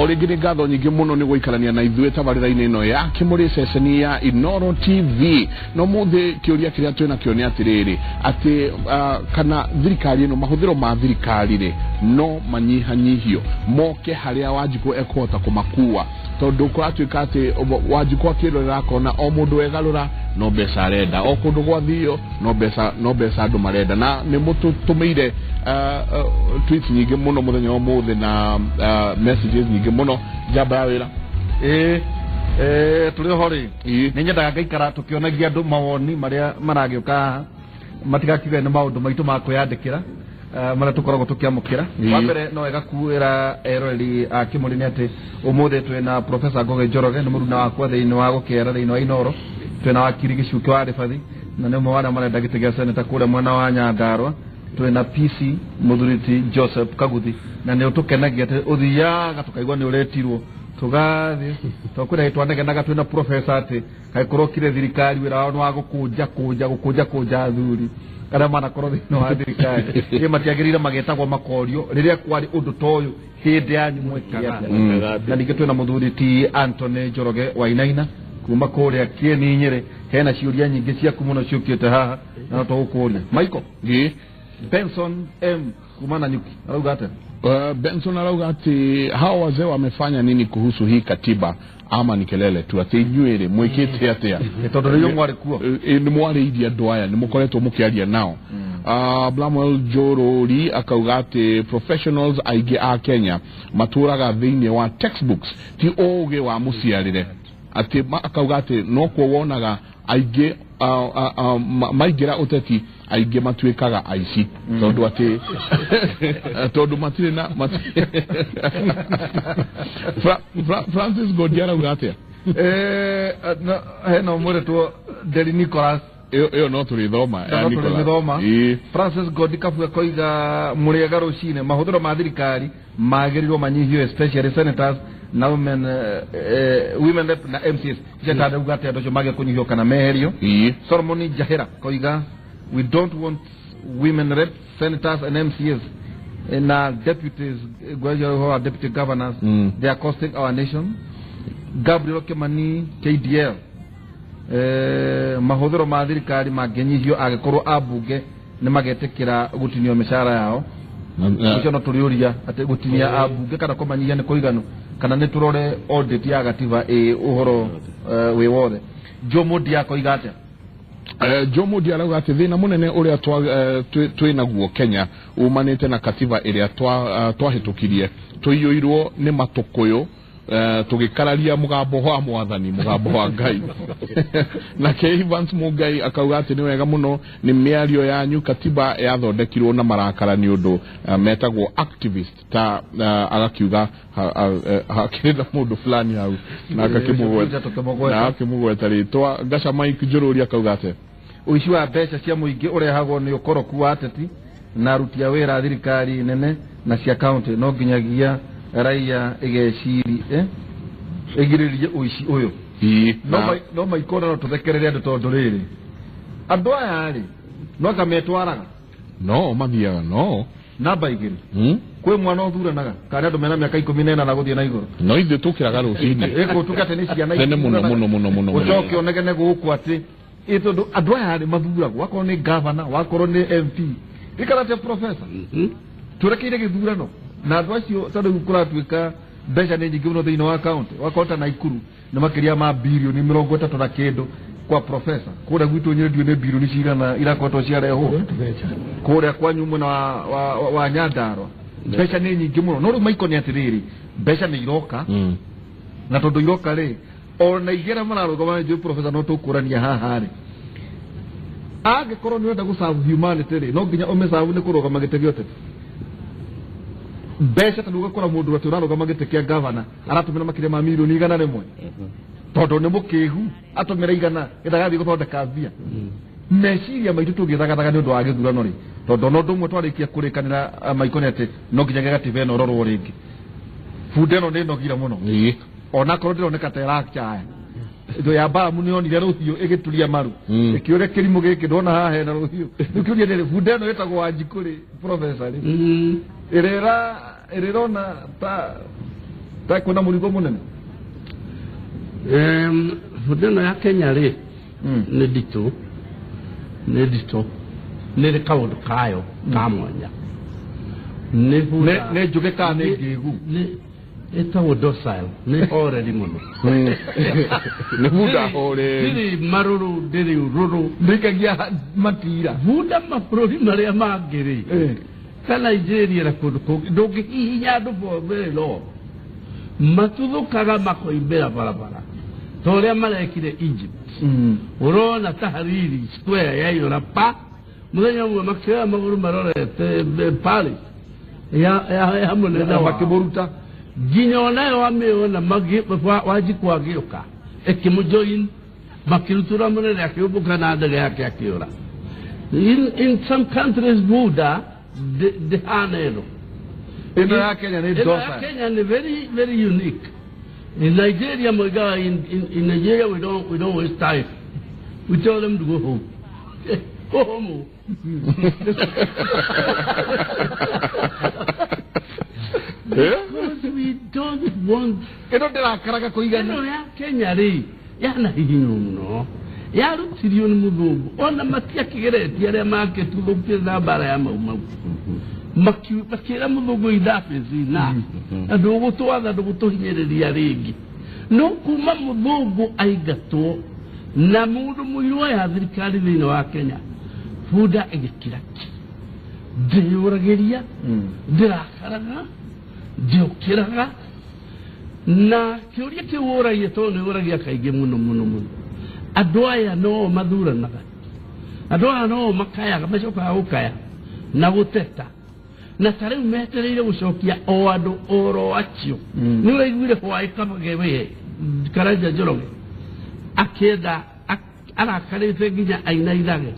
O rĩngĩ nĩ ngatho nyingĩ mũno nĩ gũikarania na ithuĩ tabarĩra-inĩ ĩno ya Kĩmũrĩ, ceceni ya Inooro TV. No mũthĩ kĩũria kĩrĩa twĩ nakĩo nĩ atĩrĩrĩ, atĩ kana thirikari ĩno, mahũthĩro ma thirikari rĩ, no manyihanyihio moke harĩa Wanjikũ ekũhota kũmakua, tondũ kũratuĩka atĩ Wanjikũ akĩrorera akona o mũndũ wegarũra no mbeca arenda, o kũndũ gwathio no mbeca, no mbeca andũ marenda. Na nĩ mũtũtũmĩire tweets nyingĩ mũno mũthenya wa ũmũthĩ na messages nyingĩ mũno. Njamba ya wĩra. Ĩĩ, tũrĩ oho rĩ. Nĩ nyendaga ngaikara tũkĩonagia andũ mawoni marĩa maragĩũka haha, matigakiuge nĩ maũndũ maitũ ma kwĩyandĩkĩra, marĩa tũkoragwo tũkĩamũkĩra. Wa mbere, no wega kwĩra eroreri a Kĩmũrĩ nĩ atĩ ũmũthĩ twĩna Professor Ngũgĩ Njoroge, nĩ mũruna wakwa thĩinĩ wa gũkĩera thĩinĩ wa Inooro. Twĩna wakiri Gĩcuke wa Rĩbathi, na nĩ ũmwe wa arĩa marenda gĩtĩ gĩa seneta kũrĩa mwena wa Nyandarua. Twĩna PC Mũthuriti Joseph Kaguthi, na nĩ ũtũkenagia atĩ ũthiaga tũkaigua nĩ ũretirwo tũgathiĩ, tondũ kwĩna hĩndĩ twanegenaga twĩna professor atĩ kaĩ kũrokire thirikari wĩra wao nĩ wa gũkũnja kũnja gũkũnja kũnja athuri arĩa manakorwo thĩinĩ wa thirikari, ĩ matiagĩrĩire magetagwo makorio rĩrĩa kwarĩ ũndũ ta ũyũ hĩndĩ yanyu mwekaga atĩa? Na ningĩ twĩna mũthuri ti Anthony Njoroge Wainaina kuma kũrĩa Kĩeni Nyĩrĩ. Hena ciũria nyingĩ ciaku mũno ciũkĩte haha na no tũgũkũria, Michael. Benson M kuma Nanyuki arauga atĩa? Benson arauga ati hawa wazee wamefanya nini kuhusu hii katiba, ama ni kelele tu? Atĩ inyuĩ rĩ, mwĩkĩte atĩa? Tondũ rĩu mwarĩ kuo. Nĩ mwarĩirie andũ aya, nĩ mũkoretwo mũkĩaria nao. Blamwell Njũrũri akauga atĩ professionals aingĩ a Kenya matũraga thĩinĩ wa textbooks, ti ũgĩ wa mũciarĩre. Atĩ akauga atĩ nokuo wonaga aingĩ maingĩra ũteti, aingĩ matuĩkaga aici, tondũ atĩ tondũ matirĩ na Francis Gondi arauga atĩa? Hena ũmũrĩtwo Deri Nicholas. Ĩyo no tũrĩthoma ya No Nicholas. Tũrĩthoma. Francis Godi Kabue koiga, mũrĩega rũcinĩ, mahũthĩro ma thirikari magĩrĩirwo manyihio, especially senators na women rep na MCAs. Icio atĩ andũ acio mage kũnyihio kana meherio. Solomon Jahira koiga, we don't want women rep, senators and MCAs na deputies, ngwacio ũhoro wa deputy governors. They are costing our nation. Gabriel Kimani KDL, mahũthĩro ma thirikari mangĩnyihio angĩkorwo ambunge nĩ magetĩkĩra gũtinio mĩcara yao. Ũcio no tũrĩũria atĩ gũtinia ambunge kana kũmanyihia nĩ kũiganu, kana nĩ tũrore audit ya gatiba ĩ ũhoro wĩ wothe. Joe Mundi akoiga atĩa? Joe Mundi arauga atĩ thĩna mũnene ũrĩa twĩ naguo Kenya umanĩte na katiba ĩrĩa twahĩtũkirie, tũiyũirwo nĩ matũkũyũ, tũgĩkararia mũgambo wa mwathani, mũgambo wa Ngai. Nake Evans Mungai akauga atĩ nĩ wega mũno nĩ mĩario yanyu, katiba yathondekirwo na marakara nĩ ũndũ metagwo activist ta agakiuga hakĩrĩ na mũndũ fulani hau na akakĩmũgweta. Tũkĩmũgweta. Na akĩmũgweta rĩtwa. Gaca Mike Njũrũri akauga atĩ ũici wa mbeca cia mũingĩ ũrehagwo nĩ ũkoroku wa ateti na aruti a wĩra a thirikari nene na cia county. No nginyagia raia ĩgeciri, ĩgirĩrĩrie ũici ũyũ. No no maikona no tũthekerere andũ, tondũ rĩrĩ, andũ aya rĩ, no anga metwaraga. No mathiaga no Namba 2, kwĩ mwana ũthuranaga kana andũ mena mĩaka 18 gũthiĩ na igũrũ? No ithuĩ tũkĩraga rũcinĩ. Ĩkũtuka atĩ nĩ ciana Tene mũno mũno mũno mũno mũno. Ũcoke ũnegene gũkũ atĩ ĩ tondũ andũ aya rĩ mathuragwo, wakorwo nĩ gavana, wakorwo nĩ MP, ikara atĩa, professor? Tũrekeire gĩthurano na andũ acio, ta rĩu kũratuĩka mbeca nĩ nyingĩ mũno thĩinĩ wa county, wakorwo ta Naikuru nĩ makĩria ma birioni 30 na kĩndũ kwa professor. Kũrĩa gwitũ Nyĩrĩ ndiũĩ nĩ birioni cigana irakoretwo ciarehwo kũrĩa kwanyu mwena wa Nyandarua. Mbeca nĩ nyingĩ mũno, no rĩu maiko nĩ atĩrĩrĩ, mbeca nĩ iroka, na tondũ iroka rĩ, ona ingĩ arĩa mararũgama, njũĩ professor no tũkũrania haha rĩ, angĩkorwo nĩ ũrenda gũserve humanity rĩ, no nginya ũmĩserve nĩ kũrũgama gĩtĩ gĩa ũteti mbeca. Tondũ ũgakora mũndũ atĩ ũrarũgama gĩtĩ kĩa gavana aratũmĩra makĩria ma mirioni 100, tondũ nĩ mũkĩgu, atũmĩra 100 gĩthagathiĩ gũthondeka mbia. Meciria maitũ tũgĩthagathaga nĩ ũndũ wa gĩthurano rĩ, tondũ ona ũndũ ũmwe twarĩkia kũrĩkanĩra, maiko, nĩ atĩ no nginyagia gatiba ĩno ĩrorwo rĩngĩ. Bunda ĩno nĩ nogire mũno, onakorwo ndĩroneka ta ĩracaya. Thũ ya Balamu nĩ yonire rũhiũ ĩgĩturia maru, ĩkĩũria kĩrimũ gĩkĩ, ndona haha hena rũhiũ? Rĩu kĩũria nĩ rĩ, bunda ĩno ĩtagwo Wanjikũ rĩ, professor rĩ, ĩrĩra ĩrĩrona ta Ta kwĩna mũrigo mũnene. Bunda ĩno ya Kenya rĩ, nĩ nditũ, nĩ nditũ, nĩ rĩ kaũndũ kayo ka mwanya. Nĩ bunda Nĩ njũgĩ kana nĩ ngĩgu? Nĩ ĩtagwo docile, nĩ horeri mũno. Nĩ bunda horeri. Ndĩrĩ marũrũ, ndĩrĩ ũrũrũ. Ndĩikagia matira. Bunda mabũrũri marĩa mangĩ rĩ, ta Nigeria na kũndũ kũngĩ, ndũngĩhihinya andũ for very long. Matuthũkaga makoimbĩra barabara ta ũrĩa marekire Egypt. Ũrona Tahariri Square yaiyũra pa mũthenya ũmwe makĩoya magũrũ marorete Paris ya mũnene wao. Makĩmũruta. Nginya onayo amĩona Wanjikũ agĩũka ĩkĩmũjoin, makĩrutũra mũnene akĩũmbũka na ndege yake akĩũra. In some countries bunda ndĩhana ĩno. Ĩno ya Kenya nĩ Ĩno ya docile. Kenya ni very, very unique. In Nigeria, moigaga, in Nigeria we don't waste time. We tell them to go home. Go home. Because we don't want. Ĩno ndĩrakaraga kũigana. Ĩno ya Kenya rĩ, yana hihinywo mũno. Yarutirio nĩ mũthũngũ. Ona matiakĩgeretie arĩa makĩtuthũkire na mbara ya Mau Mau. Makĩra mũthũngũ enough is enough. Na ndũgũtwatha, ndũgũtũhinyĩrĩria rĩngĩ. No kuma mũthũngũ aingatwo na mũndũ mũirũ oya thirikari thĩinĩ wa Kenya, bunda ĩgĩkira ki. Ndĩyũragĩria, ndĩrakaraga, ndĩũkĩraga. Na kĩũria kĩu ũragia tondũ nĩ ũragia kaingĩ mũno mũno mũno. Andũ aya no mathuranaga, andũ aya no makayaga, macokaga gũkaya na gũteta, na ta rĩu metereire gũcokia o andũ oro acio. Nĩ ũraiguire hwaĩ Kamage we Karanja Njoroge akĩenda arakarĩte nginya ainainage.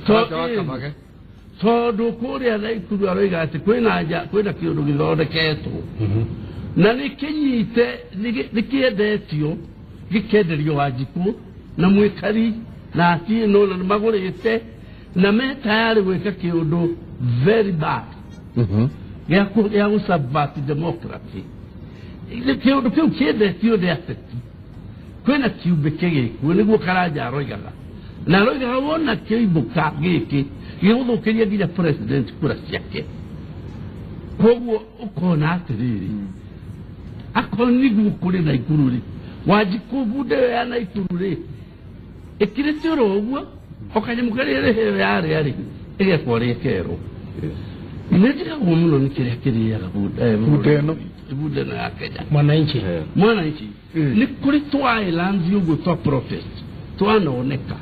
Karanja wa Kamage. Tondũ kũrĩa Naikuru aroiga atĩ kwĩna nja, kwĩna kĩũndũ gĩthondeketwo na nĩ kĩnyite, nĩ kĩendetio, gĩkenderio Wanjikũ na Mwĩkari na Atieno, na nĩ magũrĩte na me tayari gwĩka kĩũndũ very bad gĩa gũ subvert democracy. Kĩũndũ kĩu kĩendetio nĩ ateti. Kwĩna kiumbe kĩgĩkuo, nĩguo Karanja aroigaga, na aroigaga wona kĩimbũka gĩkĩ gĩgũthũkĩria nginya president kura ciake. Koguo ũkona atĩrĩrĩ, akorwo nĩguo kũrĩ Naikuru rĩ, Wanjikũ bunda ĩyo ya Naikuru rĩ ĩkirĩte oro ũguo, o kanyamũ karĩa ĩrĩheo yarĩa rĩ, ĩgekwo ũrĩa ĩkerwo. Nĩ njigagwo mũno nĩ kĩrĩa kĩrĩaga Bunda ĩno. Bunda ĩno ya Kenya. Mwananchi. Mwananchi. Nĩ kũrĩ twa islands ũguo twa protest twanoneka.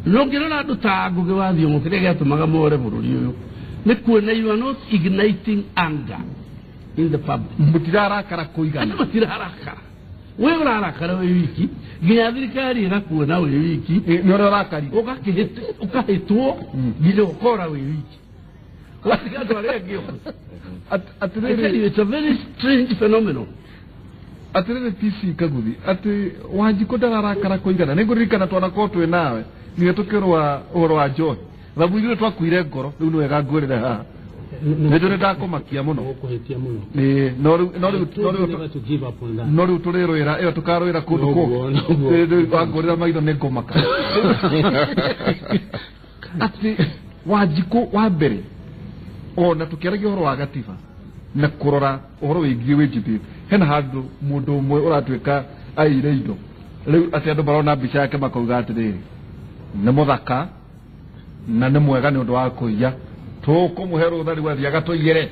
No ngĩrora andũ ta Ngũgĩ wa Thiong'o, kĩrĩa gĩatũmaga more bũrũri ũyũ nĩ kuona you are not igniting anger in the public. Mũtirarakara kũigana. Andũ matirarakara. We ũrarakara wĩ wiki, nginya thirikari ĩgakuona wĩ wiki. Nĩ ũrĩa ũrakarire. Ũkahĩtwo nginya ũkora wĩ wiki. Watiga andũ arĩa angĩ othe. I tell you, it's a very strange phenomenon. Atĩrĩrĩ PC Kaguthi, atĩ Wanjikũ ndararakara kũigana. Nĩ ngũririkana twanakorwo twĩ nawe nginya tũkĩrũa ũhoro wa njohi, thabu ithuĩ twakuire ngoro. Rĩu nĩ wega ngwĩrĩre haha, nĩ njũĩ ndakũmakia mũno. Ũkũhĩtia mũno. Ĩĩ, no rĩu no rĩu no rĩu Never to give up on that. No rĩu tũrĩrũĩra ĩyo, tũkarũĩra kũndũ Noguo, kũngĩ. noguo. Ĩĩ, rĩu wangũrĩra maitho nĩ ngũmaka atĩ Wanjikũ wa mbere, ona tũkĩaragia ũhoro wa gatiba na kũrora ũhoro wĩgiĩ wĩnjithio, hena handũ mũndũ ũmwe ũratuĩka aire indo rĩu, atĩ andũ marona mbica yake makauga atĩrĩrĩ, nĩ mũthaka na nĩ mwega nĩ ũndũ wa kũiya, tũkũmũhe rũtha rĩu athiĩ agatũiyĩre.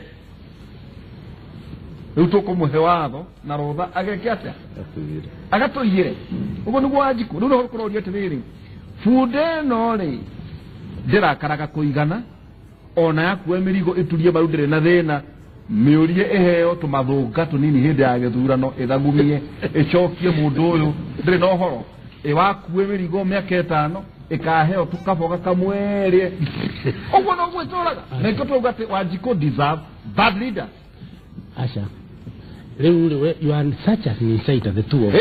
Rĩu tũkũmũhe watho na rũtha ageke atĩa? Agatũiyĩre. Ũguo nĩguo Wanjikũ rĩu no kũroria atĩrĩrĩ, bunda ĩno rĩ ndĩrakaraga kũigana, ona yakua mĩrigo ĩturie maru ndĩrĩ na thĩna, mĩũrie ĩheo tũmathũnga tũnini hĩndĩ ya gĩthurano ĩthagumie ĩcokie mũndũ ũyũ, ndĩrĩ na ũhoro ĩwakue mĩrigo mĩaka 5 ĩkaheo tũkaboga kamwe ĩrĩe. Ũguo noguo ĩtũraga, na ikĩo twauga atĩ Wanjikũ deserve bad leaders. Aca. Rĩu rĩ, we, you are such an insider, the two of you.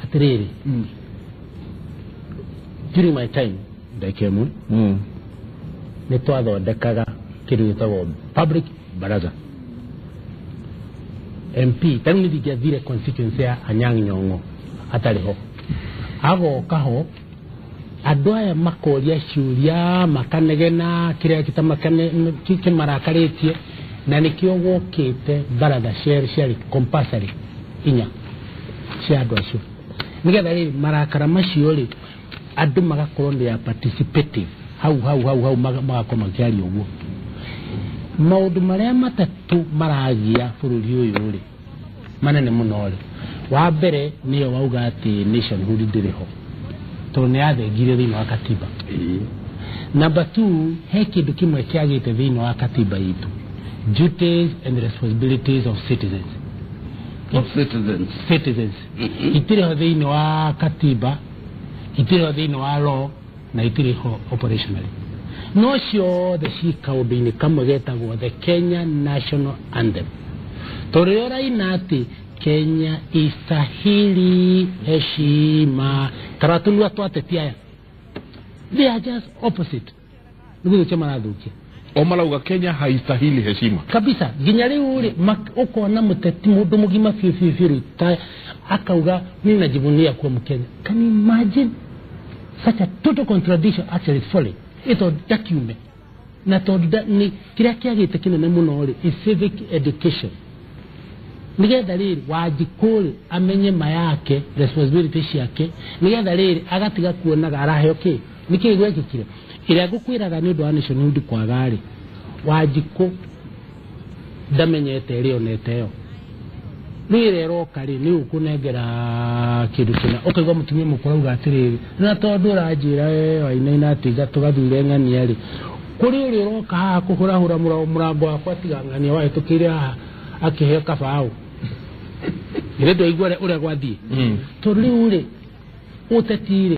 Atĩrĩrĩ, during my time ndagĩka ĩmwe, nĩ twathondekaga kĩndũ gĩtagwo public baraza. MP tarĩu nĩ ndingĩathire constituency ya Anyang' Nyong'o atarĩ ho, agoka ho andũ aya makoria ciũria makanegena kĩrĩa kĩmarakarĩtie, na nĩkĩo gwokĩte baratha ciarĩ compulsory inya cia andũ acio, nĩgetha rĩrĩ marakara macio rĩ andũ magakorwo nĩ a participative hau hau hau hau magakorwo makĩaria ũguo. Maũndũ marĩa matatũ maragia bũrũri ũyũ rĩ manene mũno rĩ, wa mbere nĩyo wauga atĩ nationhood ndĩrĩ ho tondũ nĩ yathengire thĩinĩ wa katiba. Number 2, he kĩndũ kĩmwe kĩagĩte thĩinĩ wa katiba itũ, duties and responsibilities of citizens. Of citizens. Citizens. Itirĩ ho thĩinĩ wa katiba, itirĩ ho thĩinĩ wa law, na itirĩ ho operationally. No ciothe ci kaũndũ-inĩ kamwe getagwo the Kenya National Anthem. Tondũ rĩrĩa ũraina atĩ Kenya istahili heshima, tarora tũnua twa ateti aya, they are just opposite. Nĩ gũthũkia marathũkia. O marauga Kenya haistahili heshima kabisa. Nginya rĩu rĩ ũkona mũteti mũndũ mũgima biũ biũ biũ ta akauga mimi najivunia kuwa Mkenya. Can you imagine such a total contradiction? Actually it's folly. Ito ndakiume na tondũ nĩ kĩrĩa kĩagĩte kĩnene mũno rĩ is civic education, nĩgetha rĩrĩ Wanjikũ rĩ amenye ma yake responsibility ciake, nĩgetha rĩrĩ agatiga kuonaga araheo kĩ nĩkĩ gwekĩkire. Ĩrĩa ngũkwĩraga nĩ ũndũ wa nationhood kwaga rĩ, Wanjikũ ndamenyete ĩrĩa onete ĩyo, rĩu ĩrĩa ĩroka rĩ nĩ ũkũnengera kĩndũ kĩna, ũkaigua mũtumia mũkũrũ auga atĩrĩrĩ, na tondũ ũranjĩra we wainaina atĩ tũgathure ng'ania rĩ, kũrĩ ũrĩa ũroka haha kũhũrahũra mũrango wakwa tiga ng'ania wahĩtũkĩire haha akĩheo kabaũ. Githĩ ndwaigua ũrĩa gwathiĩ? Tondũ rĩu rĩ ũteti rĩ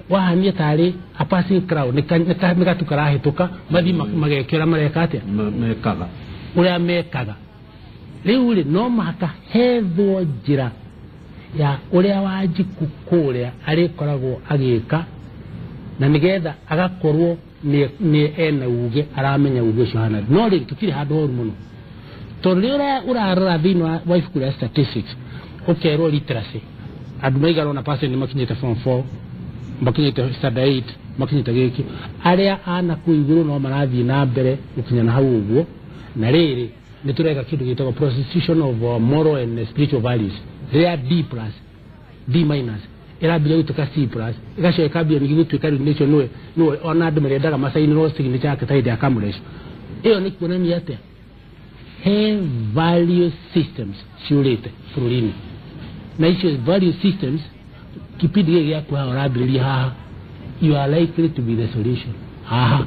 wahania tarĩ a passing crowd, nĩ gatu karahĩtũka mathiĩ magekĩra mareka atĩa mekaga ũrĩa mekaga. Rĩu rĩ no mũhaka hethwo njĩra ya ũrĩa Wanjikũ kũrĩa arĩkoragwo agĩka, na nĩgetha agakorwo nĩ ena uge aramenya uge ũcio hana. No rĩu tũtirĩ handũ horu mũno, tondũ rĩrĩa ũrarora thĩinĩ wa ibuku rĩa statistics ũkerwo literacy andũ maigana ũna percent makinyĩte form 4, makinyĩte standard 8, makinyĩte gĩkĩ, arĩa ana kũu igũrũ no marathiĩ na mbere gũkinya na hau ũguo. Na rĩrĩ nĩ tũreka kĩndũ gĩtagwo prostitution of moral and spiritual values, rĩrĩa D plus D minus ĩrambĩrĩria gũtuĩka C plus, ĩgacoka ĩkambia ningĩ gũtuĩka rĩu nĩcio nĩwe ona andũ marendaga macainĩrwo signature yake ta hĩndĩ ya Kamũreco. Ĩyo nĩ kuonania atĩa he value systems ciũrĩte bũrũri-inĩ, na icio value systems kipindi gĩkĩ gĩaku haha ũrambĩrĩria haha, you are likely to be the solution haha.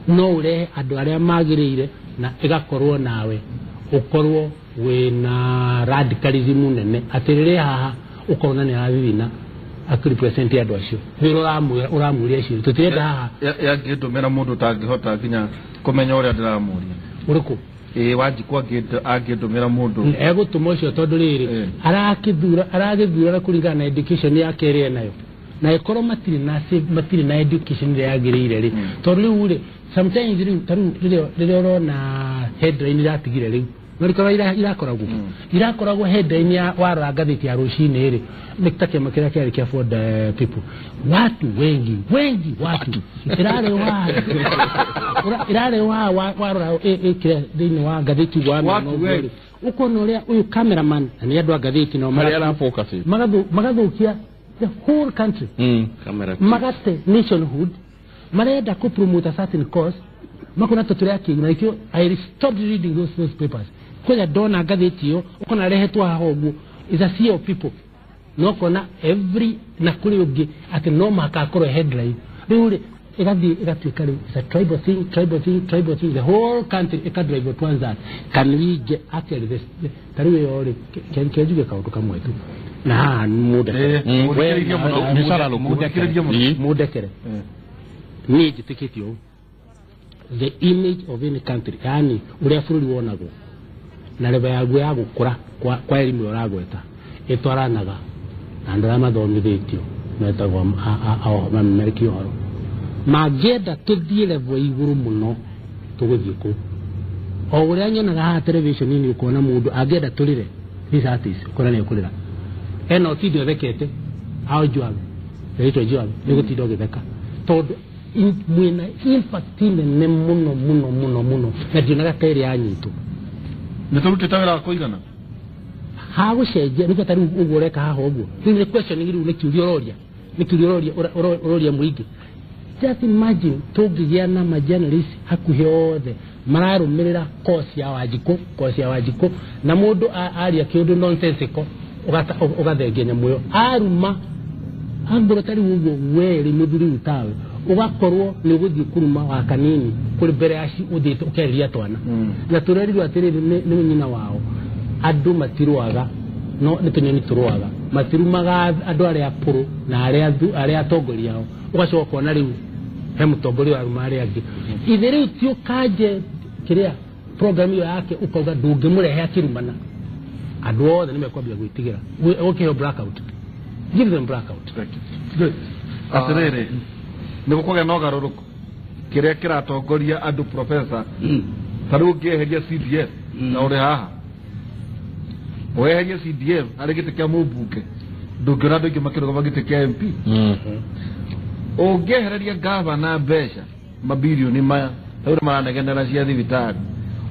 No ũrehe andũ arĩa magĩrĩire na ĩgakorwo nawe ũkorwo wĩna radicalism nene atĩ rĩrĩa haha ũkorwo na nĩ arathithina akĩrepresent andũ acio, wĩra ũramũria acio tũtirenda haha yangĩndũmĩra mũndũ ũtangĩhota nginya kũmenya ũrĩa ndĩramũria ũrĩkũ. Ĩĩ Wanjikũ angĩndũmĩra mũndũ egũtũma ũcio, tondũ rĩrĩ aragĩthura kũringana na education yake ĩrĩa enayo, na ĩkorwo matirĩ na education ĩrĩa yagĩrĩire rĩ, tondũ rĩu rĩ sometimes rĩu ta rĩu rĩrĩa ũrona headline iratigire rĩu no rĩkorwo irakoragwo headline ya warora ngathĩti ya rũcinĩ rĩ, nĩ ta kĩama kĩrĩa kĩarĩ kĩa Ford people, watu wengi wengi watu ĩrarĩ warora ĩkĩrĩa thĩinĩ wa ngathĩti wa ũkona ũrĩa ũyũ cameraman na nĩ andũ a ngathĩti no magathũkia the whole country, magate nationhood, marenda kũ promote a certain cause, makona tũtũrĩa kĩgu, na ikĩo I stopped reading those newspapers. Kwenya ndona ngathĩti ĩyo ũkona rehetwo haha ũguo is a sea of people, no kona every na kũrĩ ũngĩ atĩ no mũhaka akorwo headline. Rĩu rĩ ĩgathiĩ ĩgatuĩka rĩu is a tribal thing, tribal thing, tribal thing, the whole country ĩkadrive towards that. Can we get actually this? Ta rĩu ĩyo rĩ kĩnjuge kaũndũ kamwe tu na haha mũndekere mũndekere, niĩ njĩtĩkĩtie ũũ, the image of any country, yani ũrĩa bũrũri wonagwo na level yaguo ya gũkũra kwa elimu ĩrĩa ũragweta ĩtwaranaga na andũ arĩa mathomithĩtio metagwo mamemerekia ũhoro. Mangĩenda tũthiĩ level igũrũ mũno Tũgũthiĩ kũ? O ũrĩa nyonaga haha television-inĩ ũkona mũndũ angĩenda tũrĩre these artists ũkona nĩ ekũrĩra. Ena ũtinde ũthekete ao Joab rĩtwa Joab nĩ gũtinda ũgĩtheka tondũ mwĩna impact nene mũno mũno mũno mũno na ndionaga ta ĩrĩ yanyitwo. Nĩ tũrutĩte wĩra wa kũigana hagũcenjia nĩguo ta rĩu ũguo ũreka haha ũguo rĩu nĩ questioning rĩu nĩ kĩũria ũroria nĩ kĩũria ũroria ũroria mũingĩ. Just imagine tũngĩgĩa na ma journalist hakuhĩ othe mararũmĩrĩra course ya Wanjikũ, course ya Wanjikũ na mũndũ aria kĩũndũ nonsensical ũgathengia nyamũ ĩyo aruma angorwo ta rĩu ũguo we rĩ mũthuri tawe ũgakorwo nĩ ũgũthiĩ kũruma wa kanini kũrĩ mbere ya ũthiĩte ũkerĩria twana na tũrerirwo atĩrĩrĩ nĩ nyina wao andũ matirũaga no nĩ tũnyoni tũrũaga matirumaga andũ arĩa akũrũ na arĩa atongoria ao ũgacoka ũkona rĩu he mũtongoria waruma arĩa angĩ ithe rĩu ti ũkanje kĩrĩa program ĩyo yake ũkauga ndũngĩmũrehe akĩrumana andũ othe nĩ mekwambia gwĩtigĩra ũkĩheo blackout. Give them blackout. Good. Atĩrĩrĩ nĩ gũkũgĩa na ũgarũrũku kĩrĩa kĩratongoria andũ professor ta rĩu ũngĩeheria CDF na ũrĩ haha weherie CDF harĩ gĩtĩ kĩa mũmbunge ndũngĩona andũ aingĩ makĩrũgama gĩtĩ kĩa MP. Ũngĩehereria gavana mbeca mabirioni maya rĩu maranegenera cia thibitarĩ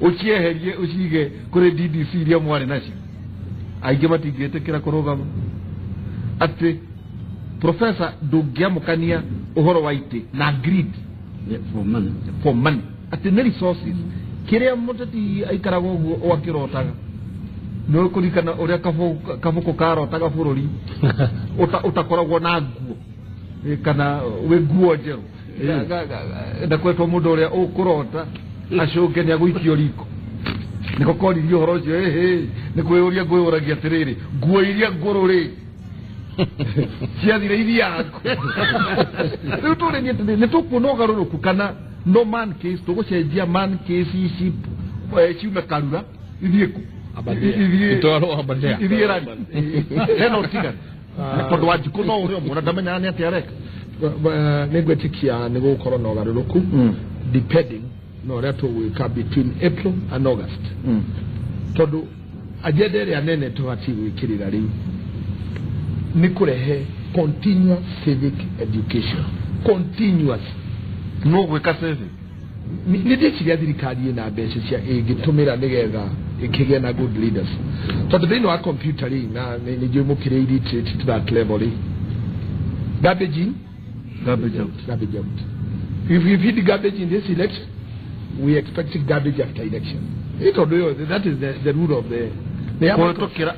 ũcieherie ũcige kũrĩ DDC iria mwarĩ nacio aingĩ matingĩtĩkĩra kũrũgama. Atĩ professor ndũngĩamũkania ũhoro wa itĩ na greed for money atĩ nĩ resources kĩrĩa mũteti aikaraga ũguo o akĩrotaga nĩ ũkũririkana ũrĩa kabũkũ karotaga bũrũri ũtakoragwo na nguo kana wĩ nguo njerũ ndakwetwo mũndũ ũrĩa ũkũrota acũke nĩ agũikio riko nĩko koririe ũhoro ũcio ĩhĩ nĩ kwĩyũria ngwĩyũragia atĩrĩrĩ nguo iria ngũrũ rĩ ciathire ithiaku rĩu tũrĩrie atĩrĩrĩ nĩ tũkuona ũgarũrũku kana no man case tũgũcenjia man case ici ciume Karura ithiĩ kũ ithiĩ rari hena ũtiganu tondũ Wanjikũ no ũrĩa ũmwe na ndamenyaga nĩ atĩa areka. Nĩ ngwĩtĩkia nĩ gũgũkorwo na ũgarũrũku depending na ũrĩa tũgwĩka between April and August tondũ agenda ĩrĩa nene tũbatiĩ gwĩkĩrĩra rĩu nĩ kũrehe continuous civic education continuous no gwĩka civic nĩ ndĩciria thirikari ĩna mbeca cia ĩngĩtũmĩra nĩgetha ĩkĩgĩe na good leaders tondũ thĩinĩ wa computer rĩ na nĩ njũĩ mũkĩrĩ illiterate to that level rĩ garbage in garbage out garbage out. If we feed garbage in this election we expect garbage after election. That is the rule of the kũhĩtũkĩra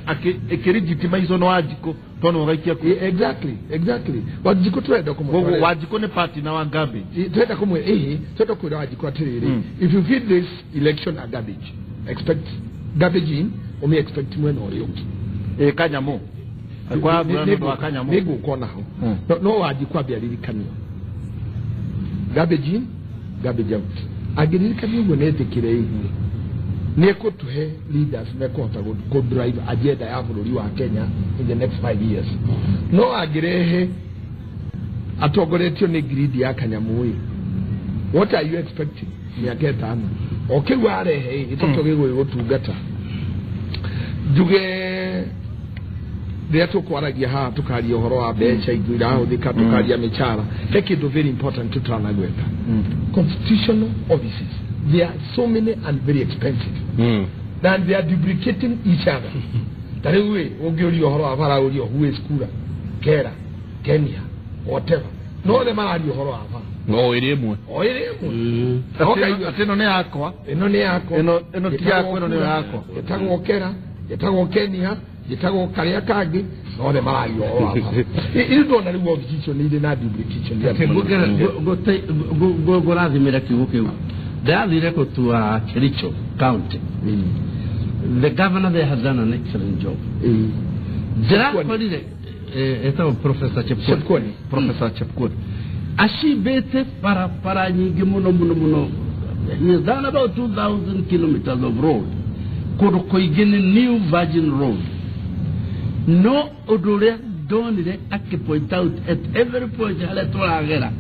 ĩkĩrigitimizwo nĩ Wanjikũ tondũ ũgaikia kũ exactly exactly Wanjikũ tũrenda kũmũ Wanjikũ nĩ party na wa garbage tũrenda kũmwĩra ĩhĩ tũrenda kwĩra Wanjikũ atĩrĩrĩ if you feed this election a garbage expect garbage in ũmĩ expect mwena ũrĩa ũngĩ ĩ kanyamũ kwa mbura kanyamũ nĩ ngũkona ho no Wanjikũ ambia ririkanio garbage in garbage out angĩririkanio ũguo nĩ etĩkĩre ithuĩ nĩ ekũtũhe leaders mekũhota kũ drive agenda ya bũrũri wa Kenya in the next 5 years. No angĩrehe atongoretio nĩ greed ya kanyamũ ĩ what are you expecting mĩaka ĩtano o kĩu arehe ĩ gĩtokio gĩgũgũtungata njuge rĩrĩa tũkwaragia haha tũkaria ũhoro wa mbeca ingĩ irahũthĩka tũkaria mĩcara he kĩndũ very important tũtanagweta constitutional offices. They are so many and very expensive. And they are duplicating each other. Ta rĩu ĩ ũngĩũria ũhoro wa bara ũrio who is Kura Kera Kenya whatever no othe mararia ũhoro wa bara no ĩrĩ ĩmwe o ĩrĩ ĩmwe atĩ ĩno nĩ yakwa ĩno nĩ yakwa ĩno ti yakwa ĩno nĩ yakwa ĩtagwo Kera ĩtagwo Kenya ĩtagwo karĩa kangĩ othe mararia ũhoro wa bara ĩrĩ ndona rĩu obici icio nĩ irĩ na duplication. Ngũrathimĩra kiugo kĩu ndathire gũtua Kericho County. The governor there has done an excellent job. Ndĩrakorire etagwo Professor Chepkwony. Professor Chepkwony acibĩte barabara nyingĩ mũno mũno mũno. He has done about 2,000 kilometers of road kũndũ kũingĩ nĩ New Virgin Road. No ũndũ ũrĩa ndonire akĩ point out at every point harĩa tũragera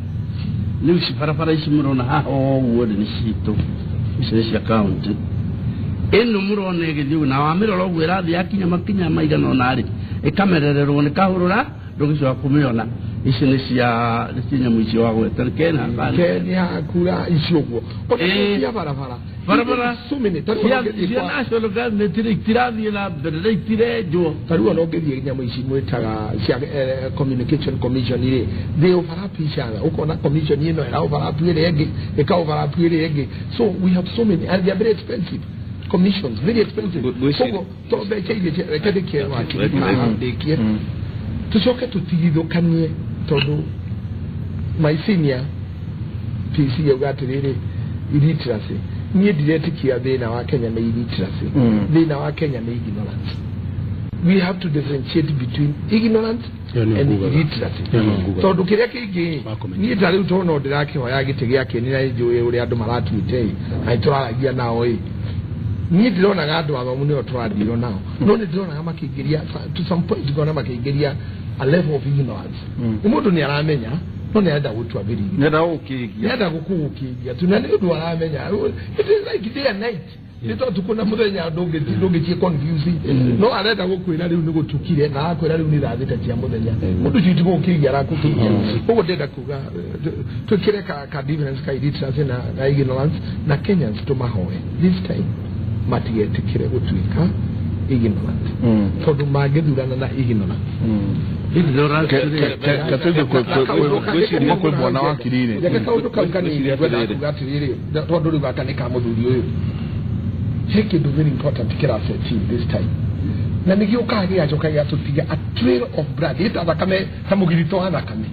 rĩu barabara ici mũrona haha ũguo nĩ citũ Ici nĩ cia county. Ĩno mũrona ĩgĩthiĩ na wamĩrora ũguo ĩrathiĩ yakinya makinya maigana ũna rĩ, ĩkamerererwo nĩ kahũrũra ndũgĩcoka kũmĩona. Ici nĩ cia nyamũ icio wagweta nĩ kena Kenya hakura icio ũguo ona cia barabara barabara so many cia national government rĩ itirathiĩ na mbere rĩ itirenjwo. Tarĩu ona ũngĩthiĩ nyamũ ici mwĩtaga cia communication commission rĩ, they overlap each other. Ũkona commission ĩno ĩra overlap ĩrĩa ĩngĩ, ĩka overlap ĩrĩa ĩngĩ. So we have so many and they are very expensive commissions, very expensive. Koguo to mbeca iria reke ndĩkie wakiri ndĩkie tucoke tũtigithũkanie tondũ my senior PC yauga atĩrĩrĩ, illiteracy. Niĩ ndiretĩkia thĩna wa Kenya nĩ illiteracy. Thĩna wa Kenya nĩ ignorance. We have to differentiate between ignorance and illiteracy. Tondũ kĩrĩa kĩngĩ niĩ ta rĩu tondũ no ndĩrakĩhoya gĩtĩ gĩake nĩ na njũĩ ũrĩa andũ maratuĩte ĩ na nĩtũraragia nao ĩ, niĩ ndĩronaga andũ athomu nĩo tũrathirwo nao, no nĩ ndĩronaga makĩingĩria to some point, ngona makĩingĩria a level of ignorance. Mũndũ nĩ aramenya no nĩ arenda gũtua bĩrigi, nĩ arenda gũkĩgia, nĩ arenda gũkũgũkĩgia tu, na nĩ ũndũ aramenya. It is like day and night. Nĩ ta ũtukũ na mũthenya ndũngĩtie confuse, no arenda gũkwĩra rĩu nĩ gũtukire na akwĩra rĩu nĩ thaa thita cia mũthenya, mũndũ ũcio ti gũkĩgia arakũkĩgia. Ũguo ndĩrenda kuga twĩkĩre ka difference ka illiteracy na ignorance, na Kenyans tũmahoe this time matigetĩkĩre gũtuĩka ignorant, tondũ mangĩthurana na ignorance. Kwĩ mwana wa kirire reke kaũndũ kau kanini ngwenda kuga atĩrĩrĩ, tondũ rĩu gaka nĩ ka mũthuri ũyũ, he kĩndũ very important kĩraset in this time, na nĩgĩũkaga gĩgacoka gĩgatũtiga a trail of blood, ĩta thakame ta mũgirito wa thakame.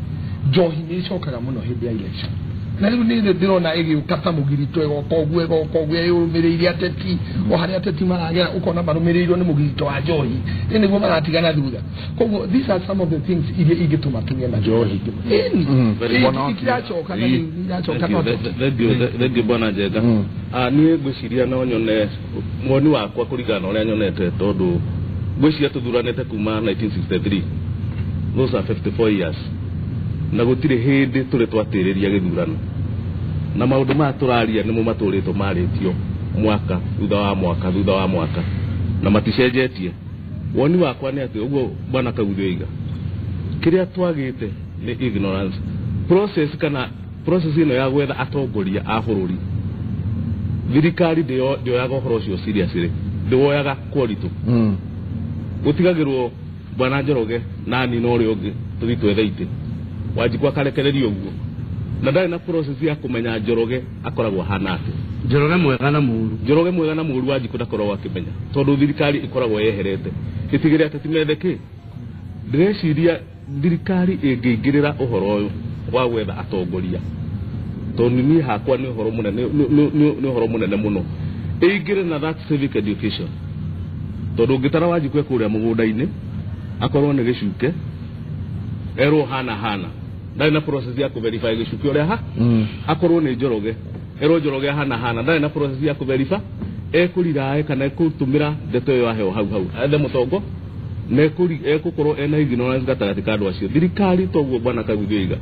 Njohi nĩ ĩcokaga mũno hĩndĩ ya election, na rĩu nĩ ndĩrona ĩgĩũka ta mũgirito, ĩgoka ũguo ĩgoka ũguo ĩrũmĩrĩire ateti, o harĩa ateti maragera ũkona marũmĩrĩirwo nĩ mũgirito wa njohi, nĩ nĩguo maratigana thutha. Koguo these are some of the things iria ingĩtũma tũgĩe na njohi. Iracoka na iracoka. No thengiũ bwana Njenga. Niĩ ngwĩciria no nyone woni wakwa kũringana na ũrĩa nyonete, tondũ ngwĩciria tũthuranĩte kuma 1963, those are 54 years, na gũtirĩ hĩndĩ tũrĩ twatĩrĩria gĩthurano, na maũndũ maya tũraria nĩmo matũrĩtwo marĩtio mwaka thutha wa mwaka thutha wa mwaka, na maticenjetie. Woni wakwa nĩ atĩ ũguo bwana Kaguthĩ oiga, kĩrĩa twagĩte nĩ ignorance process, kana process ĩno ya gwetha atongoria a bũrũri. Thirikari ndĩoyaga ũhoro ũcio seriously, ndĩwoyaga kwa ũritũ. Gũtigagĩrwo bwana Njoroge nani na ũrĩa ũngĩ tũthiĩ twethe itĩ, Wanjikũ akarekererio ũguo, na ndarĩ na process ya kũmenya Njoroge akoragwo ahana atĩa. Njoroge mwega na mũũru, Njoroge mwega na mũũru Wanjikũ ndakoragwo akĩmenya, tondũ thirikari ĩkoragwo yeherete ĩtigĩre ateti methe kĩ. Ndĩreciria thirikari ĩngĩingĩrĩra ũhoro ũyũ wa gwetha atongoria, tondũ niĩ hakwa nĩ ũhoro mũnene, nĩ ũhoro mũnene mũno, ĩingĩre na that civic education, tondũ ũngĩtara Wanjikũ kũrĩa mũgũnda-inĩ akorwo nĩ gĩcuke erwo hana hana, ndarĩ na process ya kũverify gĩcuke ũrĩa ha, akorwo nĩ Njoroge erwo Njoroge hana hana, ndarĩ na process ya kũverify, ekũrirae kana ekũtũmĩra ndeto ĩyo aheo hau hau ethe mũtongo, na ekũkorwo ena ignorance gatagatĩ ka andũ acio. Thirikari toguo bwana Kaguthĩ oiga,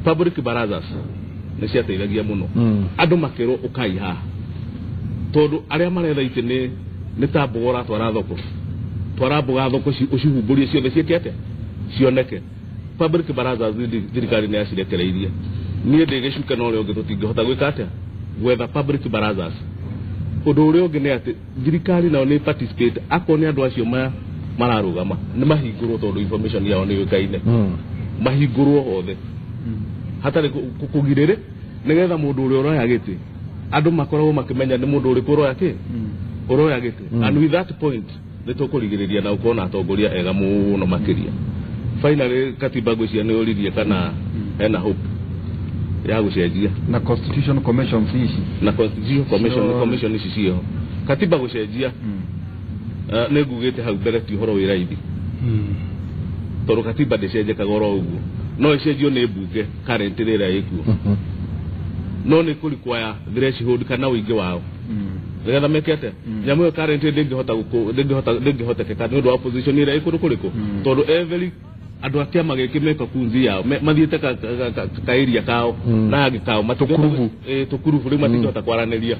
public barazas nĩ ciateithagia mũno andũ makĩrwo ũkai haha, tondũ arĩa maretha itĩ nĩ ta mboga ũratwara thoko, twara mboga thoko ũcihumbũrie ciothe ciĩke atĩa, cioneke. Public barazas thirikari nĩ yacirekereirie. Niĩ ndĩ gĩcuke na ũrĩa ũngĩ tũtingĩhota gwĩka atĩa, gwetha public barazas. Ũndũ ũrĩa ũngĩ nĩ atĩ thirikari nao nĩ participate, akorwo nĩ andũ acio mararũgama nĩ mahingũrwo, tondũ information yao nĩ yũĩkaine, mahingũrwo othe hatarĩ kũgirĩrĩ, nĩgetha mũndũ ũrĩa ũroya gĩtĩ andũ makoragwo makĩmenya nĩ mũndũ ũrĩkũ ũroya kĩ, ũroya gĩtĩ. And with that point nĩ tũkũrigĩrĩria na ũkorwo na atongoria ega mũno makĩria. Finally katiba ngwĩciria nĩ ũririe kana hena hope ya gũcenjia na constitution commission ici, na constitution commission commission ici ciĩho. Katiba gũcenjia nĩ ngugĩte hau mbere ti ũhoro wĩ raithi, tondũ katiba ndĩcenjekaga oro ũguo, no ĩcenjio nĩ mbunge current rĩrĩa ĩkuo, no nĩ kũ require threshold kana ũingĩ wao nĩgetha meke atĩa. Nyamũ ĩyo current ndĩngĩhota ndĩngĩhotekeka nĩ ũndũ wa opposition ĩrĩa ĩ kũndũ kũrĩkũ, tondũ every andũ a kĩama gĩkĩ meka kunzi yao mathiĩte ka area kao na angĩ kao tũkurubu rĩu matingĩhota kwaranĩria.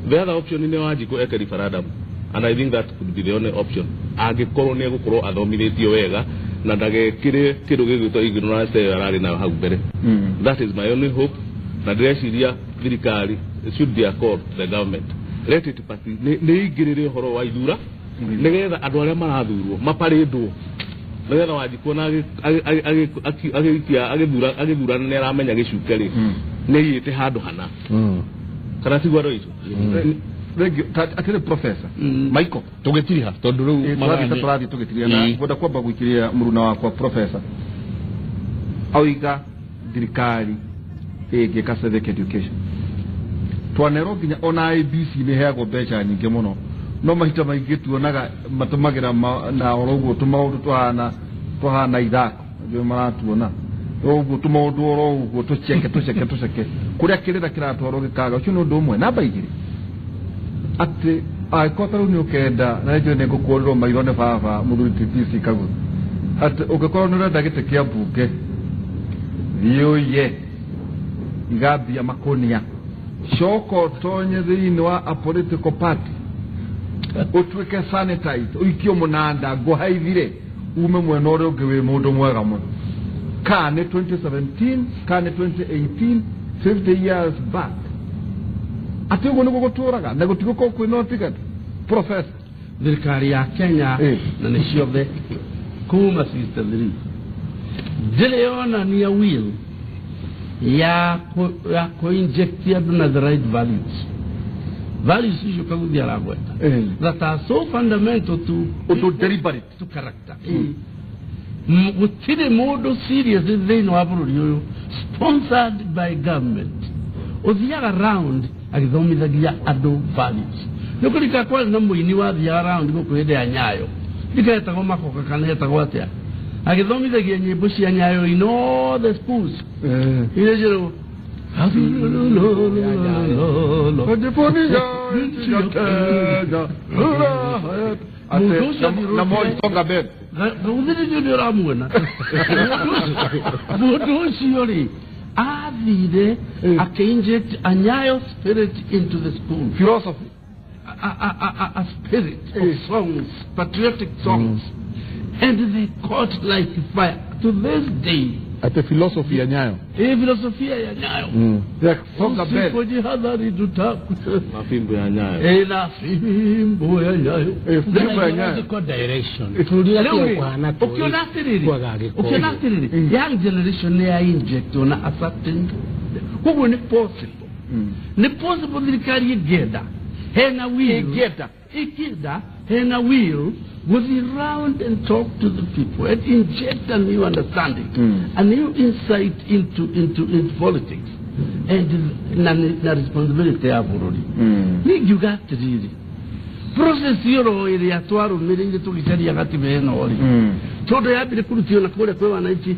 The other option nĩ Wanjikũ eke referendum, and I think that could be the only option angĩkorwo nĩ egũkorwo athomithĩtio wega na ndagekĩre kĩndũ gĩgwĩtwo ignorance ĩyo ararĩ nayo hau mbere. That is my only hope. Na ndĩreciria thirikari, it should be a call to the government, let it party nĩ ĩingĩrĩre ũhoro wa ithura nĩgetha andũ arĩa marathurwo maparĩndwo, nĩgetha Wanjikũ na agĩikia agĩthurana nĩ aramenya gĩcuke rĩ nĩ aiyĩte handũ hana kana tiguo andũ aitũ. Rĩngĩ atĩrĩ Professor Michael, tũgĩtiriha tondũ rĩu tũrathiĩ tũrathiĩ tũgĩtiriha na ngwenda kwamba gũikĩria mũruna wakwa Professor oiga thirikari ĩngĩka civic education. Twanerwo nginya ona IBC nĩ heagwo mbeca nyingĩ mũno, no mahita maingĩ tuonaga matũmagĩra na oro ũguo tũmaũndũ tũhana ithako ndio maratuona ũguo tũmaũndũ oro ũguo tũceke tũceke tũceke kũrĩa kĩrĩra kĩratwarwo gĩkaga. Ũcio nĩ ũndũ ũmwe. Namba igĩrĩ, atĩ angĩkorwo ta rĩu nĩ ũkenda na nĩnjũĩ nĩ ngũkũrĩrwo maitho nĩ baba mũthuri TPC Kaguthu, atĩ ũngĩkorwo nĩ ũrenda gĩtĩ kĩa mbunge thiĩ ũiye igambia makonia, coka ũtonye thĩinĩ wa a political party ũtuĩke sanitized, ũikio mũnanda ngũhaithire ume mwena ũrĩa ũngĩ wĩ mũndũ mwega mũno. Ka nĩ 2017 ka nĩ 2018, 50 years back, atĩ ũguo nĩguo gũtũraga na gũtigũkorwo kwĩna ũtiganu. Professor, thirikari ya Kenya na nĩ ciothe kuma 63 ndĩrĩ yonania will ya ku-inject andũ na the right values. Values icio Kaguthia aragweta that are so fundamental to ũndũ deliberate to character. Gũtirĩ mũndũ serious thĩinĩ wa bũrũri ũyũ sponsored by government ũthiaga round agĩthomithagia andũ values. Nĩ kũrika kwarĩ na mũini wathiaga round gũkũ hĩndĩ ya Nyayo, ndiketagwo Makoka kana etagwo atĩa, agĩthomithagia nyĩmbo cia Nyayo in all the schools iria ciragwo na Moi Songa Mbele. Gũthĩrĩrio nĩ ũramuona mũndũ ũcio rĩ athire akĩinject a Nyayo spirit into the school philosophy, a spirit of songs, patriotic songs, and they caught like fire to this day. Ate philosophy ya Nyayo, philosophy ya Nyayo, Songa Mbele, usipojihadhari mafimbo ya Nyayo, na fimbo ya Nyayo, fimbo ya Nyayo direction. Ukiona atĩrĩrĩ, young generation nĩ ya inject na a certain, koguo nĩ possible, nĩ possible thirikari ĩngĩenda hena will, ĩngĩenda hena will gũthiĩ round and talk to the people and inject a new understanding, a new insight into politics and na responsibility ya bũrũri. Niĩ ngiuga atĩrĩrĩ, process ĩyo ĩrĩa twarũmĩrĩire tũgĩcaria gatiba ĩno rĩ, tondũ yambire kũrutio na kũrĩa kwĩ wananchi,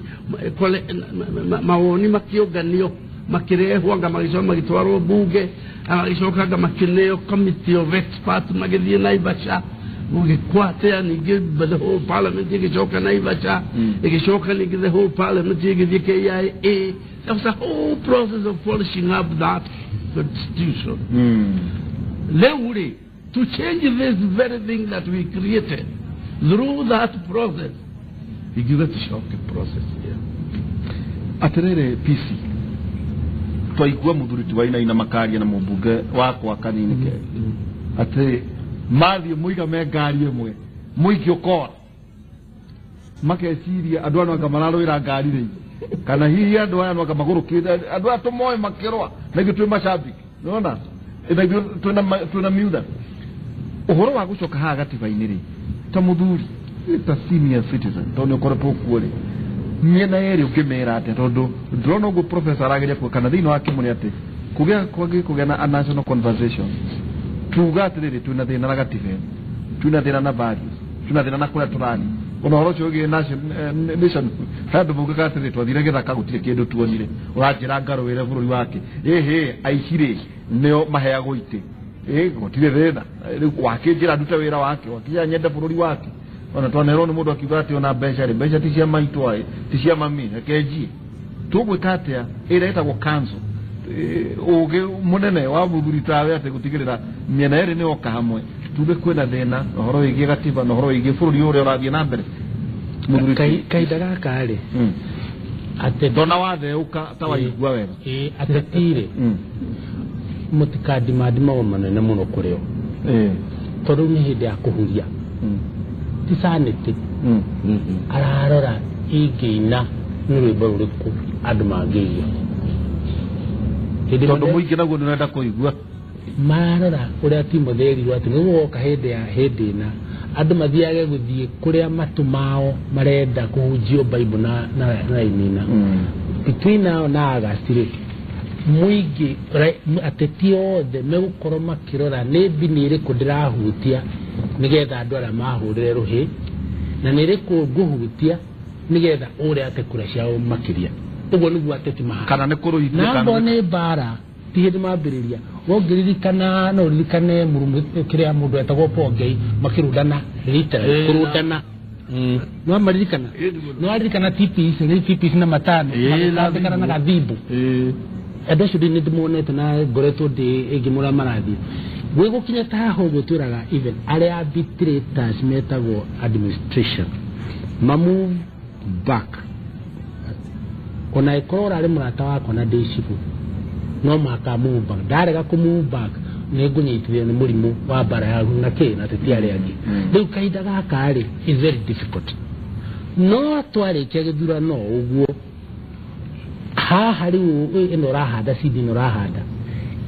mawoni makĩũnganio makĩrehwo anga magĩcoka magĩtwarwo bunge, magĩcoka anga makĩneo committee of experts magĩthiĩ Naivasha gũgĩkwatia, ningĩ the whole parliament ĩgĩcoka Naivasha, ĩgĩcoka ningĩ the whole parliament ĩgĩthiĩ KIA. There was a whole process of polishing up that constitution. Rĩu rĩ, to change this very thing that we created through that process, ingiuga tũcoke process ĩyo. Atĩrĩrĩ PC, twaigua mũthuri ti Wainaina makaria na mũmbunge wakwa kanini ke atĩ mathiĩ mũiga me ngari ĩmwe mũingĩ ũkora makeciria andũ aya anga mararũĩra ngari rĩ, kana hihi andũ aya anga magũrũkĩte, andũ aya tũmoĩ makĩrũa na ithuĩ twĩ macambiki, nĩwona na ithuĩ twĩna miutha. Ũhoro wa gũcoka haha gatiba-inĩ rĩ, ta mũthuri ta senior citizen tondũ nĩ ũkoretwo kuo rĩ, mĩena yerĩ ũngĩmera atĩa? Tondũ ndĩrona ũguo professor arageria kuga kana thĩinĩ wa kĩmũrĩ atĩ kũgĩa kwagĩ kũgĩa na a national conversation, tuga atĩrĩrĩ twĩna thĩna na gatiba ĩno, twĩna thĩna na values, twĩna thĩna na kũrĩa tũrathiĩ. Ona ũhoro ũcio wĩgiĩ nation, handũ maugaga atĩrĩrĩ twathire gĩthaka gũtirĩ kĩndũ tuonire, ũranjĩra ngarũĩre bũrũri wake, ĩhĩ aici rĩ nĩo maheagwo itĩ, gũtirĩ thĩna, rĩu wakĩnjĩra ndute wĩra wake, wakĩnjĩra nyende bũrũri wake. Ona twanerwo nĩ mũndũ akiuga atĩ ona mbeca rĩ, mbeca ti cia maitũ ĩ, ti cia mami, reke njiĩ. Tũgwĩka atĩa? Ĩrĩa ĩtagwo council, Ũgĩ mũnene wa mũthuri tawe atĩ gũtigĩrĩra mĩena ĩrĩ nĩ yoka hamwe tuge kwĩna thĩna ũhoro wĩgiĩ gatiba na ũhoro wĩgiĩ bũrũri ũrĩa ũrathiĩ na mbere mũthuri kahinda gaka rĩ ateti ndona watheũka ta waigua wega ateti rĩ mũtikandimandi maũndũ manene mũno kũrĩ o tondũ nĩ hĩndĩ ya kũhuria ti sanity ararora ingĩina nĩ rwĩmbo rũrĩkũ andũ mangĩigua tondũ mũingĩ naguo nĩ ũrenda kũigua mararora ũrĩa Timothy erirwo atĩ nĩgũgoka hĩndĩ ya hĩndĩ ĩna andũ mathiage gũthiĩ kũrĩa matũ mao marenda kũhunjio Bible na rainina between now na August rĩ mũingĩ ateti othe megũkorwo makĩrora nĩ mbini ĩrĩkũ ndĩrahutia nĩgetha andũ arĩa mahũrĩre rũhĩ na nĩ ĩrĩkũ ngũhutia nĩgetha ũrĩa ate kura ciao makĩria ũguo nĩguo ateti mahana kana nĩ kũrũithia kana nĩ mbara ti hĩndĩ mambĩrĩria wongĩririkana no ũririkane kĩrĩa mũndũ etagwo Pongei makĩrundana literally kũrundana no maririkana no aririkana TPC nĩ TPC na matano magĩtambĩkana na gathimbu andũ acio nĩ ndĩmonete na ngoretwo ndĩ ĩngĩ mũrĩa marathiĩ gwĩgũkinya ta haha ũguo twĩraga even arĩa arbitrators metagwo administration ma move back ona ĩkorwo ũrarĩ mũrata wakwa na ndĩ cibũ no mũhaka move back ndarega kũ move back nĩ ngũnyitithio nĩ mũrimũ wa mbara yaku na kĩ na ateti arĩa angĩ rĩu kahinda gaka rĩ is very difficult no twarĩkia gĩthurano ũguo haha rĩu ĩno ũrahanda seed ĩno ũrahanda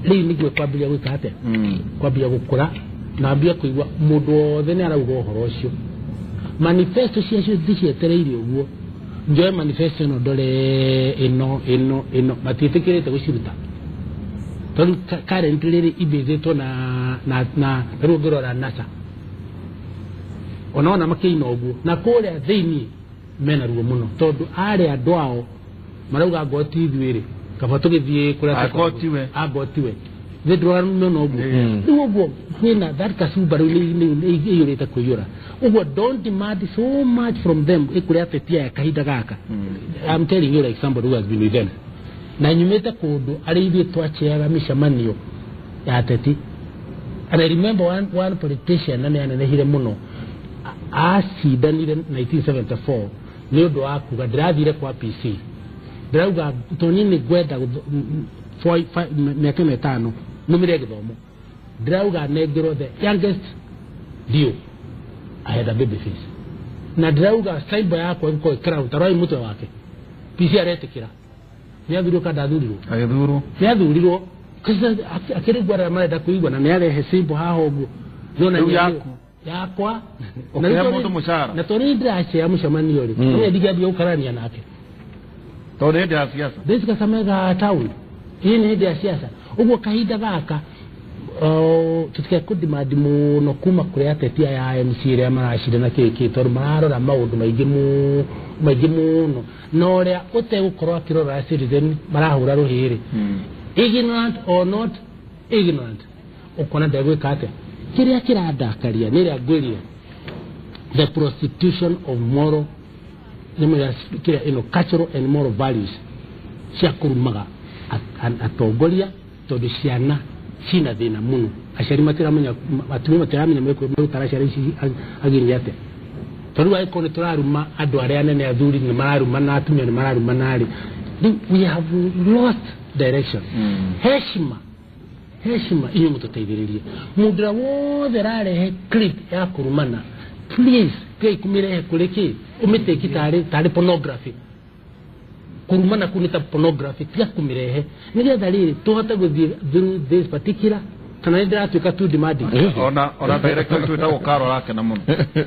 rĩu nĩguo kwambĩrĩria gwĩka atĩa kwambĩrĩria gũkũra na ambia kũigua mũndũ wothe nĩ arauga ũhoro ũcio manifesto ciacio ndicietereire ũguo njoe manifesto ĩno ndore ĩno ĩno ĩno matiĩtĩkĩrĩte gũciruta tondũ currently rĩrĩ ibĩthĩtwo na rĩu ũngĩrora NASA onaona makĩina ũguo na kũrĩa thĩiniĩ mena ruo mũno tondũ arĩa andũ ao marauga ngoti ithuĩ rĩ kaba tũgĩthiĩ kũrĩa agotiwe thĩ ndũramĩona ũguo rĩu ũguo kwĩna that kasumba rĩu ĩiyũrĩte kũiyũra ũguo don't demand so much from them ĩkũrĩa ateti aya kahinda gaka I'm telling you like somebody who has been with them na nyumĩte kũndũ arĩa ithuĩ twacheaga mĩcemanio ya ateti and I remember one politician na nĩ anenehire mũno acindanire 1974 nĩ ũndũ wa kuga ndĩrathire kwa PC ndĩrauga tondũ niĩ ngwenda mĩaka ĩtano nũmĩre gĩthomo ndĩrauga nengerwo the youngest dio I had a baby face na ndĩrauga cyber yakwa ĩgũkorwo ĩkĩrahu ta rorai mũtwe wake PC aretĩkĩra nĩ athurirwo kana ndathurirwo agĩthurwo nĩ athurirwo akĩrĩgua arĩa marenda kũigua na nĩ arehe symbol haha ũguo rĩu yaku yakwa ũkĩhe mũndũ mũcara na tondũ nĩ ndĩracea mũcemanio rĩ nĩ ndingĩambia gũkarania nake tondũ nĩ hĩndĩ ya siasa this Kakamega town hii nĩ hĩndĩ ya siasa ũguo kahinda gaka tũtikekũdimandi mũno kuma kũrĩ ateti aya MC arĩa maracindana kĩkĩ tondũ mararora maũndũ maingĩ mũno na ũrĩa ũtegũkorwo akĩrora citizen marahũra rũhĩ rĩ ignorant or not ignorant ũkona ndegwĩka atĩa kĩrĩa kĩrandakaria nĩ ĩrĩa ngwĩrire the prostitution of moral kĩrĩa ĩno cultural and moral values cia kũrumaga atongoria tondũ ciana cina thĩna mũno aciari matiramenya atumia matiramenya megũtara ciana ici agĩrĩire atĩa tondũ rĩu angĩkorwo nĩ tũraruma andũ arĩa anene athuri nĩ mararumana atumia nĩ mararumana rĩ rĩu we have lost direction heshima heshima inyuĩ mũtũteithĩrĩrie mũndũ ũrĩa wothe ararehe clip ya kũrumana please tigai kũmĩrehe kũrĩ kĩ ũmĩtĩki tarĩ pornography kũrumana kũu nĩ ta pornography tiga kũmĩrehe nĩgetha rĩrĩ tũhote gũthiĩ through this particular kana nĩ ndĩratuĩka too demanding ona director witũ wĩtagwo Carol arakena mũno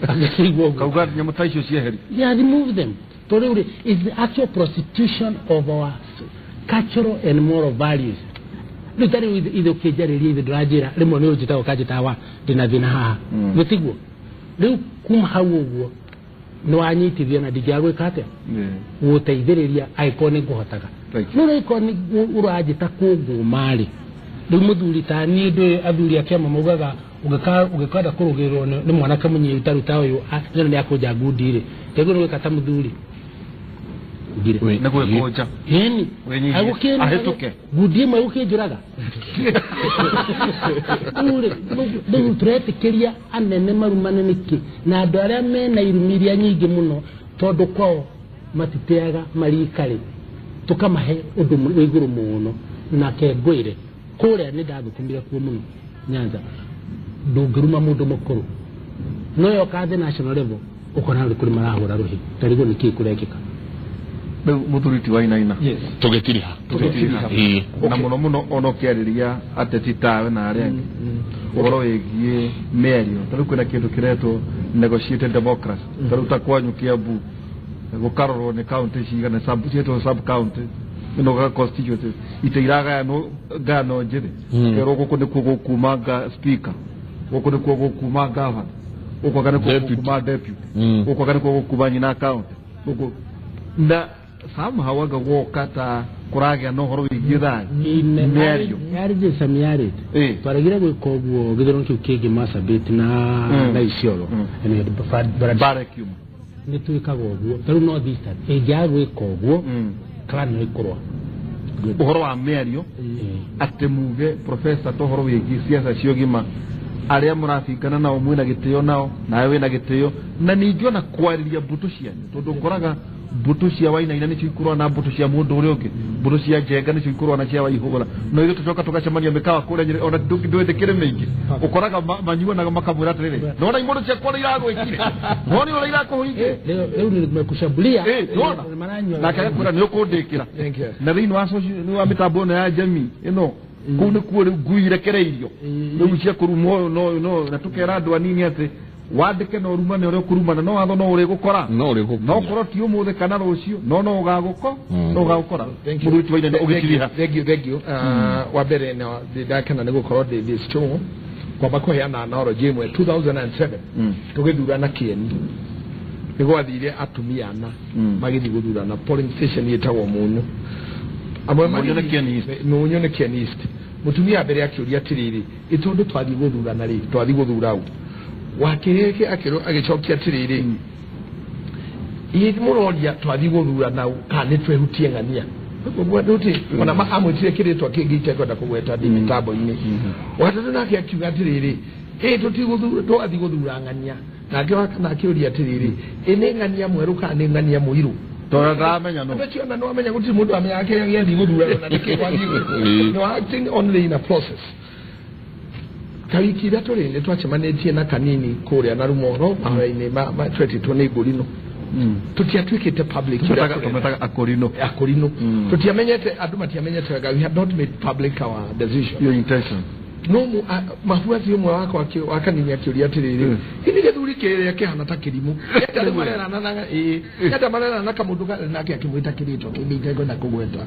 akĩigua ũguo kauga nyamũ ta icio cieheri yeah remove them tondũ rĩu is the actual prostitution of our cultural and moral values rĩu ta rĩu ithe ũkĩnjarĩria ithe ndũranjĩra rĩmwe nĩ ũnjĩtaga ũkanjĩta wa ndĩna thĩna haha gĩtiguo rĩu kuma hau ũguo nĩ wanyitithia na ndingĩaga gwĩka atĩa gũteithĩrĩria angĩkorwo nĩ ngũhotaga no rĩkorwo nĩ ũranjĩta kũngũma rĩ rĩu mũthuri ta niĩ ndũĩ athuri a kĩama maugaga ũngĩkenda kũrũgĩrĩrwo nĩ mwanake mũnyihu ta rĩu ta ũyũ ĩno nĩ akũnja ngundi rĩ ndĩguo nĩ gwĩka ta mũthuri Ngire. Nĩ gwĩkũnja. Ĩni. Wĩnyihie. Ahĩtũke. Ngundi ĩmwe gũkĩnjũraga. Rĩu tũretĩkĩria anene marumane nĩkĩ na andũ arĩa mena irumi iria nyingĩ mũno tondũ kwao matiteaga marikarĩ tũkamahe ũndũ wĩ igũrũ mũno. Nake ngwĩre kũrĩa nĩ ndathũkũmire kuo mũno Nyanza, ndũngĩruma mũndũ mũkũrũ no yoka the national level ũkona nĩ kũrĩ marahũra rũhĩ tarigwo nĩ kĩĩ kũrekĩka. Rĩu mũthuri ti Wainaina. Yes. Tũgĩtiriha. Tũgĩtiriha. Na mũno mũno ona ũkĩarĩria ateti tawe na arĩa angĩ ũhoro wĩgiĩ mĩario, ta rĩu kwĩna kĩndũ kĩretwo negotiated democracy, ta rĩu ta kwanyu Kiambu gũkarorwo nĩ county cigana ciĩtwo sub county ĩno constituencies ite iragayanwo ngano njĩthĩ, kerwo gũkũ nĩkuo gũkuma speaker, gũkũ nĩkuo gũkuma governor, gũkũ anga nĩkuo gũkuma deputy, gũkũ anga nĩkuo gũkuma nyina county, gũkũ na somehow anga gwoka ta kũragĩa na ũhoro wĩgiĩ thayũ mĩario yarĩ samiarĩte twaregire gwĩka ũguo gĩthurano kĩu kĩngĩ Marsabit na Isiolo bara ĩkiuma nĩ twĩkaga ũguo. Ta rĩu North Eastern ĩngĩaga gwĩka ũguo clan no ĩkũrũa. Ũhoro wa mĩario atĩ muge professor ta ũhoro wĩgiĩ siasa cia ũgima arĩa mũrabingana nao mwĩna gĩtĩo nao nawe wĩna gĩtĩo na ningĩ ona kwarĩria mbũtũ cianyu tondũ ũkoraga mbũtũ cia Wainaina nĩcio ikũrũa na mbũtũ cia mũndũ ũrĩa ũngĩ, mbũtũ cia Njenga nĩcio ikũrũa na cia Waihũra, no ithuĩ tũcoka tũgacemania mĩkawa kũrĩa Nyĩrĩ ona ndwĩtĩkĩre mĩingĩ ũkoraga manyuanaga makamwĩra atĩrĩrĩ nona imũndũ ciakwa nĩ iragwĩkire nona ũrĩa irakũhingire rĩu nĩmekushambulia nake agakwĩra nĩ ũkũndĩkĩra. Na thĩinĩ wa social wa mĩtambo ĩno ya jamii ĩno kũu nĩkuo rĩu ngui irekereirio rĩu cia kũruma ũyũ na ũyũ na ũyũ, na tũkera andũ anini atĩ wandĩke na ũrumane ũrĩa ũkũrumana no watho no ũrĩgũkora no ũkorwo ti ũmũthĩ kana rũciũ no no ũgagũkora. Mũthuri ti Wainaina ũgĩtiriha. Thank you, thank you. Wa mbere ndakena nĩ gũkorwo ndĩ this show kwamba kũheana analogy ĩmwe. 2007 tũgĩthurana Kĩeni nĩ gwathire atumia ana magĩthiĩ gũthurana polling station ĩtagwo Mũnyũ. Amwe Mũnyũ nĩ Kieni East. Mũnyũ nĩ Kieni East. Mũtumia mbere akĩũria atĩrĩrĩ, ĩ tondũ twathiĩ gũthurana rĩ twathiĩ gũthura ũ? Wakĩrĩke akĩrwo agĩcokia atĩrĩrĩ, ĩ mũroria twathiĩ gũthurana ũ kana nĩ twehutie ng'ania? Ona amwĩtire kĩrĩtwa kĩngĩ itekwenda kũgweta ndĩ mĩtambo-inĩ. Watatũ nake akiuga atĩrĩrĩ, ĩ tũtigũthura twathiĩ gũthura ng'ania. Nake wa kana akĩũria atĩrĩrĩ, ĩ nĩ ng'ania mwerũ kana nĩ ng'ania mũirũ? Tondũ ndaramenya no. Andũ acio ona nĩwamenya gũtirĩ mũndũ amenyaga kĩrĩa gĩathiĩ gũthurana na nĩkĩ gwathiĩ gũthurana. No acting only in a process. Kawiki ithatũ rĩ nĩ twacemanĩtie na kanini kũrĩa na Rumoro mahoya-inĩ twetĩtwo nĩ Ngũrinũ. Tũtiatuĩkĩte public. Tũmetaga Akũrinũ. Akũrinũ. Tũtiamenyete, andũ matiamenyete wega. We had not made public our decision. Your intention. No mabuathi ũmwe wakwa wa kanini akĩũria atĩrĩrĩ, hihi gĩthuri kĩrĩa kĩhana ta kĩrimũ enda marerana na kamũndũ nake akĩmwĩta kĩrĩtwa kĩngĩ itekwenda kũgweta.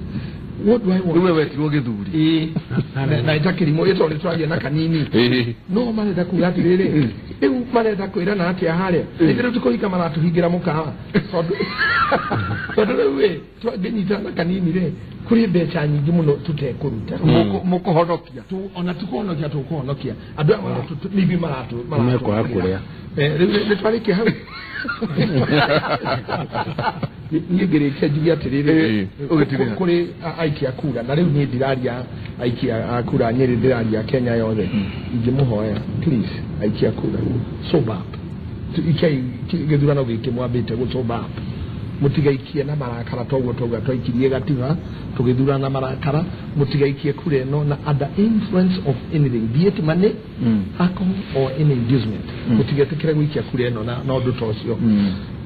What do I want? Rĩu we wetirwo gĩthuri. Na ĩta kĩrimũ ĩtondũ nĩtwaria na kanini. No marenda kuga atĩrĩrĩ, rĩu marenda kwĩrana atĩa harĩa ithuĩ tũkũhika maratũhingĩra mũkawa tondũ rĩu ĩ twangĩnyitana na kanini rĩ kũrĩ mbeca nyingĩ mũno tũtekũruta mũkũhonokia ona tũkũhonokia tũkũhonokia andũ aya nithuĩ maratũ kũrĩa. Rĩu nĩ twarĩkia hau. Niĩ ngĩrĩkia njuge atĩrĩrĩ, kũrĩ aikia kura na rĩu niĩ ndiraria aikia kura Nyĩrĩ, ndĩraria Kenya yothe, ingĩmũhoya please aikia kura sober up. Ikiai gĩthurano gĩkĩ mwambĩte gũ sober up, mũtigaikie na marakara toguo twauga twaikirie gatiba tũgĩthurana marakara, mũtigaikie kura ĩno na under influence of anything, be it money, alcohol or any inducement. Mũtigetĩkĩre gũikia kura ĩno na ũndũ ta ũcio.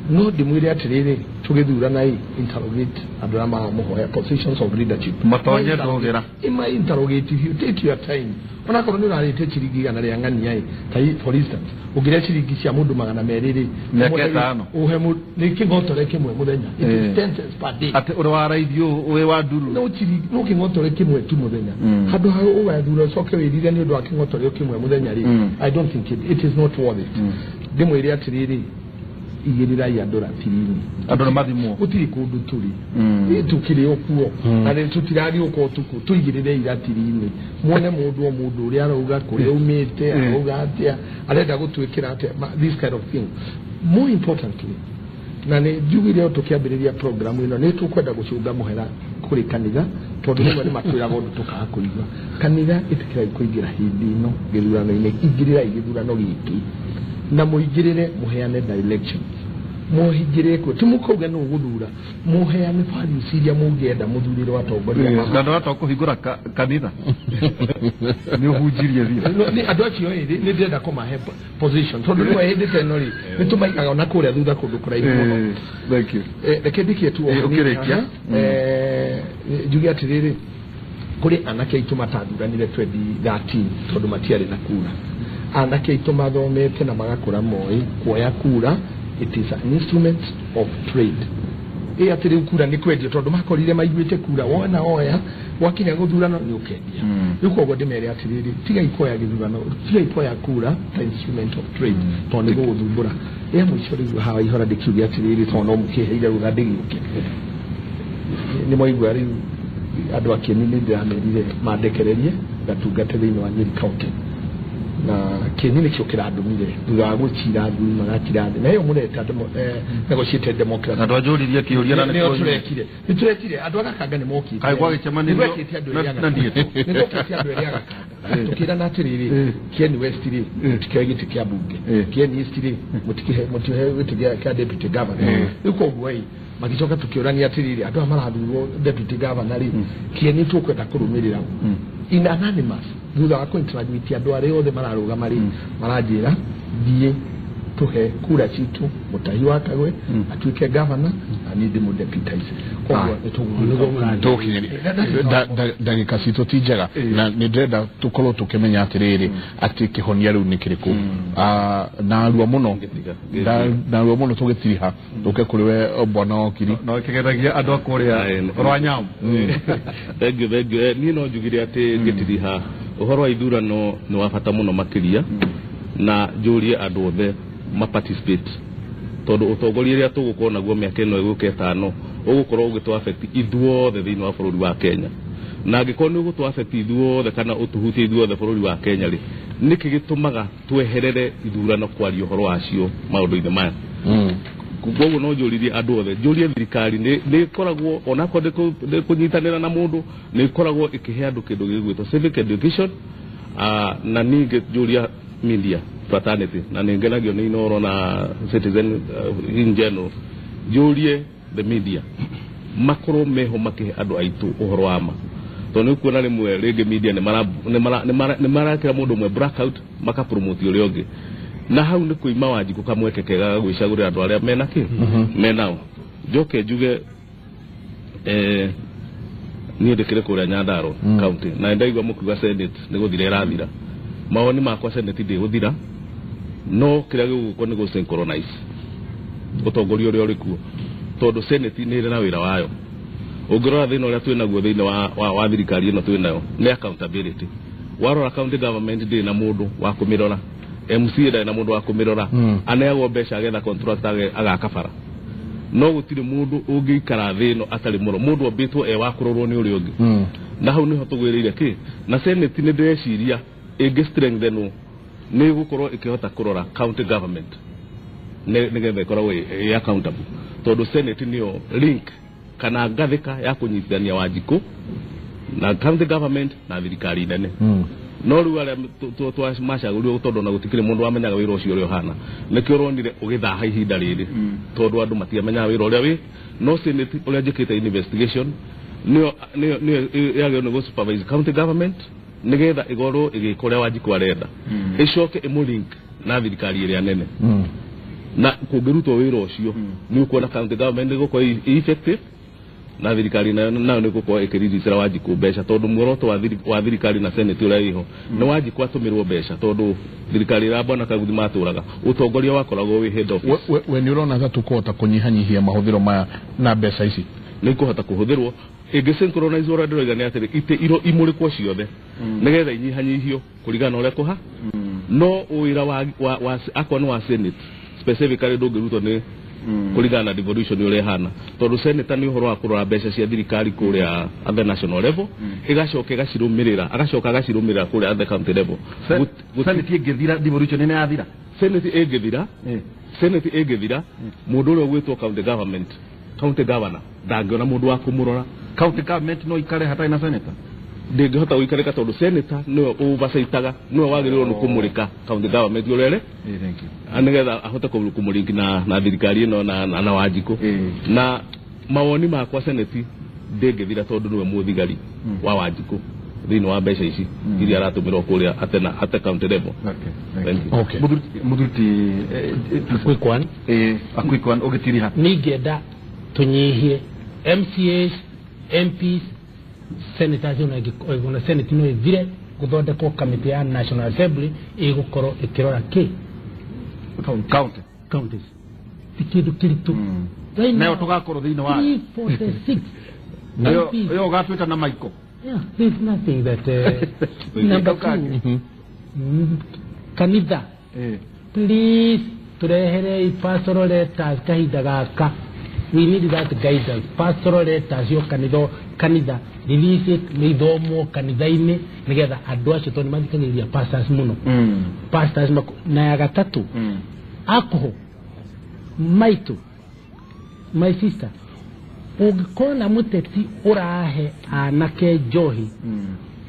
No ndĩmwĩre atĩrĩrĩ, tũgĩthurana ĩ interrogate andũ arĩa maramũhoya positions of leadership, matonye ndũgĩra ima interrogate you, take your time. Onakorwo nĩ ũrarĩte ciringi 100 rĩa ng'ania ĩ, ta for instance ũngĩrĩa ciringi cia mũndũ 200 rĩ, mĩaka ĩtano ũhe nĩ kĩng'otore kĩmwe mũthenya. It is 10 cents per day. Atĩ ũrĩ wa raithi ũyũ wĩ wa nduru no ciringi no kĩng'otore kĩmwe tu mũthenya. Handũ ha ũgathura ũcoke wĩrire nĩ ũndũ wa kĩng'otore kĩmwe mũthenya rĩ, I don't think it is not worth it. Ndĩmwĩre atĩrĩrĩ, igĩrĩrai andũ ratiri-inĩ, andũ nĩ mathimwo, gũtirĩ kũndũ tũrĩ tũkĩrĩ o kuo na rĩ tũtirariũka ũtukũ, tũigĩrĩre iratiri-inĩ muone mũndũ o mũndũ ũrĩa arauga, kũrĩa aumĩte, arauga atĩa, arenda gũtwĩkĩra atĩa, this kind of thing. More importantly, Na nĩ njugire tũkĩambĩrĩria program ĩno nĩ tũkwenda gũcũnga mũhera kũrĩ kanitha tondũ rĩmwe nĩ matwĩraga ũndũ tũkaga kũigua. Kanitha ĩtĩkĩrai kũingĩra hĩndĩ ĩno gĩthurano-inĩ, ingĩrĩrai gĩthurano gĩkĩ na mũingĩrĩre mũheane directions, mũhingĩrĩre kuo, ti mũkauge nũ gũthura, mũheane values iria mũngĩenda mũthurĩre atongoria. Na ndwahota kũhingũra kanitha nĩ ũhunjirie biũ. Nĩ andũ acio ĩrĩ nĩ ndĩrenda kũmahe position tondũ rĩmwe hĩndĩ ta ĩno rĩ nĩ tũmaigaga ona kũrĩa thutha kũndũ kũraihu mũno. Thank you. Reke ndikie tu o Ũkĩrĩkia. Njuge atĩrĩrĩ, kũrĩ anake aitũ matathuranire 2013 tondũ matiarĩ na kura. Anake aitũ mathomete na magakũra moĩ kuoya kura it is an instrument of trade. Ĩ atĩ rĩu kura nĩ kwendio tondũ makorire maiguĩte kura wona oya gwakinya gũthurano nĩ ũkendia. Rĩu koguo ndĩmere atĩrĩrĩ, tigai kuoya gĩthurano, tigai kuoya kura ta instrument of trade tondũ nĩ gũgũthumbũra. Ĩ mũico rĩu hawa ihora ndĩkiuge atĩrĩrĩ, tondũ no mũkĩheire rũtha ndĩgĩũke nĩ mwaigua rĩu andũ a Kĩeni nĩ ndĩramerire mandekererie ngatungate thĩinĩ wa Nyeri County, na Kĩeni nĩkĩo kĩrandũmire thutha wa gũcira athuri magakira thĩ na ĩyo mũreta negotiated democracy. Na ndwanjũririe kĩũria na nĩo tũrekire, nĩ tũrekire andũ a Gakanga nĩ mokĩte. Kaĩ gwagĩcemanĩrio nĩ andũ erĩ na ndiĩtwo. Nĩ twokĩte andũ erĩ a Gakanga tũkĩrana atĩrĩrĩ, Kieni West rĩ mũtikĩoe gĩtĩ kĩa mbunge, Kieni East rĩ mũtikĩhe gĩtĩ kĩa deputy governor. Rĩu koguo ĩ magĩcoka tũkĩũrania atĩrĩrĩ, andũ aya marathurwo deputy governor rĩ, Kieni tũkwenda kũrũmĩrĩra in anonymous thutha wa kũinteract andũ arĩa othe mararũgama rĩ maranjĩra thiĩ tũhe kura citũ Mũtahi wa Kagwe atuĩke governor na niĩ ndĩmũdeputize. Koguo nĩ tũgũkinyĩria ndagĩka citũ ti njega na nĩ ndĩrenda tũkorwo tũkĩmenya atĩrĩrĩ atĩ kĩhonia rĩu nĩ kĩrĩkũ. Narua mũno narua mũno tũgĩtiriha tũke kũrĩ we bwana Okiri. No ĩkĩgenagia andũ a kũrĩa Rwanyamu. Thank you, thank you. Niĩ no njugire atĩ ngĩtiriha ũhoro wa ithurano nĩ wa bata mũno makĩria na njũrie andũ othe ma participate tondũ ũtongoria ũrĩa tũgũkorwo naguo mĩaka ĩno ĩgũka ĩtano ũgũkorwo ũgĩtũ affect ithuothe thĩinĩ wa bũrũri wa Kenya, na angĩkorwo nĩ ũgũtũ affect ithuothe kana ũtũhutie ithuothe bũrũri wa Kenya rĩ, nĩkĩ gĩtũmaga tweherere ithurano kwaria ũhoro wacio maũndũ-inĩ maya? Koguo no njũririe andũ othe, njũrie thirikari nĩ ĩkoragwo onakorwo nĩ kũnyitanĩra na mũndũ nĩ ĩkoragwo ĩkĩhe andũ kĩndũ gĩgwĩtwo civic education, na ningĩ njũria media fraternity na nĩ ngenagio nĩ Inooro na Citizen in general, njũrie the media makorwo meho makĩhe andũ aitũ ũhoro wa ma tondũ nĩ ũkuona rĩmwe rĩngĩ media nĩ marakĩra mũndũ ũmwe blackout makapromote ũrĩa ũngĩ, na hau nĩ kũima Wanjikũ kamweke kega ga gwĩcagũrĩra andũ arĩa mena kĩ menao. Njoke njuge niĩ ndĩkĩrĩ kũrĩa Nyandarua county na ndaigua mũkiuga Senate nĩ gũthira ĩrathira. Mawoni makwa Senate ndĩgũthira, no kĩrĩa gĩgũkwo nĩ gũ synchronize ũtongoria ũrĩa ũrĩ kuo tondũ Senate nĩ ĩrĩ na wĩra wayo. Ũngĩrora thĩna ũrĩa twĩ naguo thĩinĩ wa thirikari ĩno twĩ nayo nĩ accountability. Warora county government ndĩrĩ na mũndũ wa kũmĩrora, MCA ndarĩ na mũndũ wa kũmĩrora, aneagwo mbeca agetha contract agaka bara, no gũtirĩ mũndũ ũngĩikara thĩ ĩno atarĩ mũro mũndũ ombĩtwo e wa kũrorwo nĩ ũrĩa ũngĩ, na hau nĩho tũgwĩrĩire kĩ na Senate nĩ ndĩreciria ĩngĩ strengthenwo nĩ ĩgũkorwo ĩkĩhota kũrora county government nĩgetha ĩkoragwo ĩ accountable tondũ Senate nĩyo link kana ngathĩka ya kũnyitithania Wanjikũ na county government na thirikari nene. No rĩu arĩa macagũrirwo tondũ ona gũtikĩrĩ mũndũ wamenyaga wĩra ũcio ũrĩa ũhana, nĩkĩo ũronire ũgĩthaha ihinda rĩrĩ tondũ andũ matiamenyaga wĩra ũrĩa wĩ. No Senate ũrĩa njĩkĩte investigation nĩyo yagĩrĩirwo nĩ gũ supervise county government nĩgetha ĩkorwo ĩgĩka ũrĩa Wanjikũ arenda, ĩcoke ĩmũ-link na thirikari ĩrĩa nene, na kũngĩrutwo wĩra ũcio nĩ ũkuona county government ĩgũkorwo effective na thirikari nayo nĩ gũkorwo ĩkĩriricĩra Wanjikũ mbeca tondũ muoroto wa thirikari na Senate ũrĩa wĩho nĩ Wanjikũ atũmĩrwo mbeca tondũ thirikari ĩrĩa bwana Kaguthi matũraga ũtongoria wakoragwo wĩ head office. We nĩ ũrona ta tũkũhota kũnyihanyihia mahũthĩro maya na mbeca ici? Nĩ ikũhota kũhũthĩrwo ĩngĩ synchronize ũrĩa ndĩroiga nĩ atĩrĩ itĩ imũrĩkwo ciothe nĩgetha inyihanyihio kũringana na ũrĩa kũha no wĩra wa akorwo nĩ wa Senate specifically ndũngĩrutwo nĩ kũringana na devolution ũrĩa ĩhana tondũ senator nĩ ũhoro wa kũrora mbeca cia thirikari kũrĩa at the national level, ĩgacoka ĩgacirũmĩrĩra agacoka agacirũmĩrĩra kũrĩa at the county level. Senate ĩngĩthira devolution nĩ yathira. Senate ĩngĩthira Senate ĩngĩthira mũndũ ũrĩa ũgwĩtwo county government, county governor ndangĩona mũndũ wa kũmũrora. County government no ikare hatarĩ na senator? Ndĩngĩhota gũikarĩka tondũ senator nĩwe oversightaga, nĩwe wagĩrĩirwo nĩ kũmũrĩka county government ũrĩa ĩrĩ, Thank you. nĩgetha ahote kũmũringi na thirikari ĩno na Wanjikũ. Na mawoni makwa, senate ndĩngĩthira tondũ nĩwe mũthigari wa Wanjikũ thĩinĩ wa mbeca ici iria aratũmĩrwo kũrĩa atena ate county level. Okay. Thank you. Okay. Muthuri A quick one. A quick one ũgĩtiriha. Ningĩenda tũnyihie MCAs, MPs, senators, ona senate no ĩthire, gũthondekwo kamĩtĩ ya National Assembly ĩgũkorwo ĩkĩrora kĩ county counties. Ti kĩndũ kĩritũ. Right Nayo now, tũgakorwo thĩinĩ wayo. 346 Nayo MPs. ĩyo ũgatwĩta na Michael. Yeah, there's nothing that number two, kanitha, please turehere pastoral letters kahinda gaka. We need that guidance, pastoral letters yo kanitha release it, nĩithomwo kanitha-inĩ nĩgetha andũ acio, tondũ nĩmathikagĩrĩria pastors mũno, pastors na ya gatatũ, alcohol, maitũ, my sister, ũngĩkorwo na mũteti ũrahe anake njohi,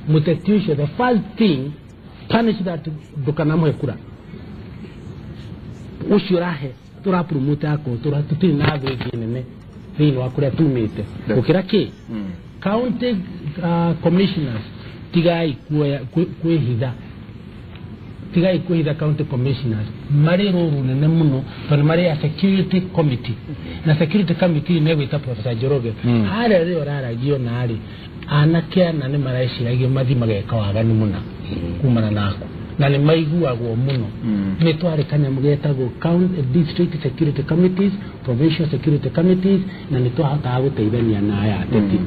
mũteti ũcio, the first thing, punish that, ndũkanamũhe kura ũcio ũrahe tũrapromote alcohol. Tũtirĩ na thũ ĩngĩ nene thĩinĩ wa kũrĩa tumĩte gũkĩra kĩ county commissioners. Tigai kuoya kwĩhitha, tigai kwĩhitha. County commissioners marĩ rũru nene mũno tondũ marĩ a security committee, na security committee nĩ gwĩta Professor Njoroge harĩa rĩo ũraragio narĩ anake ana nĩ mareciragio mathi mageka waganu mũna kumana naku, na nĩ maiguagwo mũno. Nĩ twarĩ kanyamũ getagwo county, district security committees, provincial security committees, na nĩ twahotaga gũteithania na aya ateti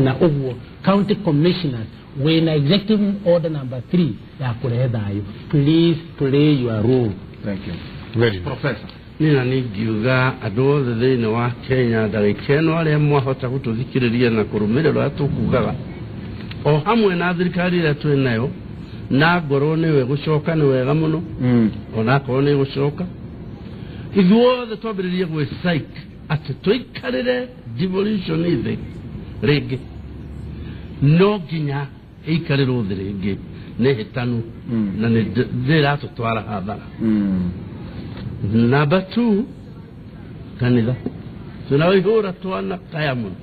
na ũguo county commissioners wĩna executive order number 3 ya kũrehe thayũ, please play your role. Thank you. Very nice. Professor. Niĩ na ningiuga andũ othe thĩinĩ wa Kenya ndagĩka ĩno arĩa mwahota gũtũthikĩrĩria na kũrũmĩrĩra ũrĩa tũkugaga, o hamwe na thirikari ĩrĩa twĩ nayo, na ngorwo nĩwe gũcoka nĩ wega mũno, onakorwo nĩ gũcoka, ithuothe twambĩrĩrie gwĩ atĩ tũikarĩre devolution thĩ rĩngĩ, no nginya ĩikarĩrwo thĩ rĩngĩ, nĩ hĩtanu na nĩ ĩratũtwara hathara. Number two, kanitha tunaihũra twana kaya mũno,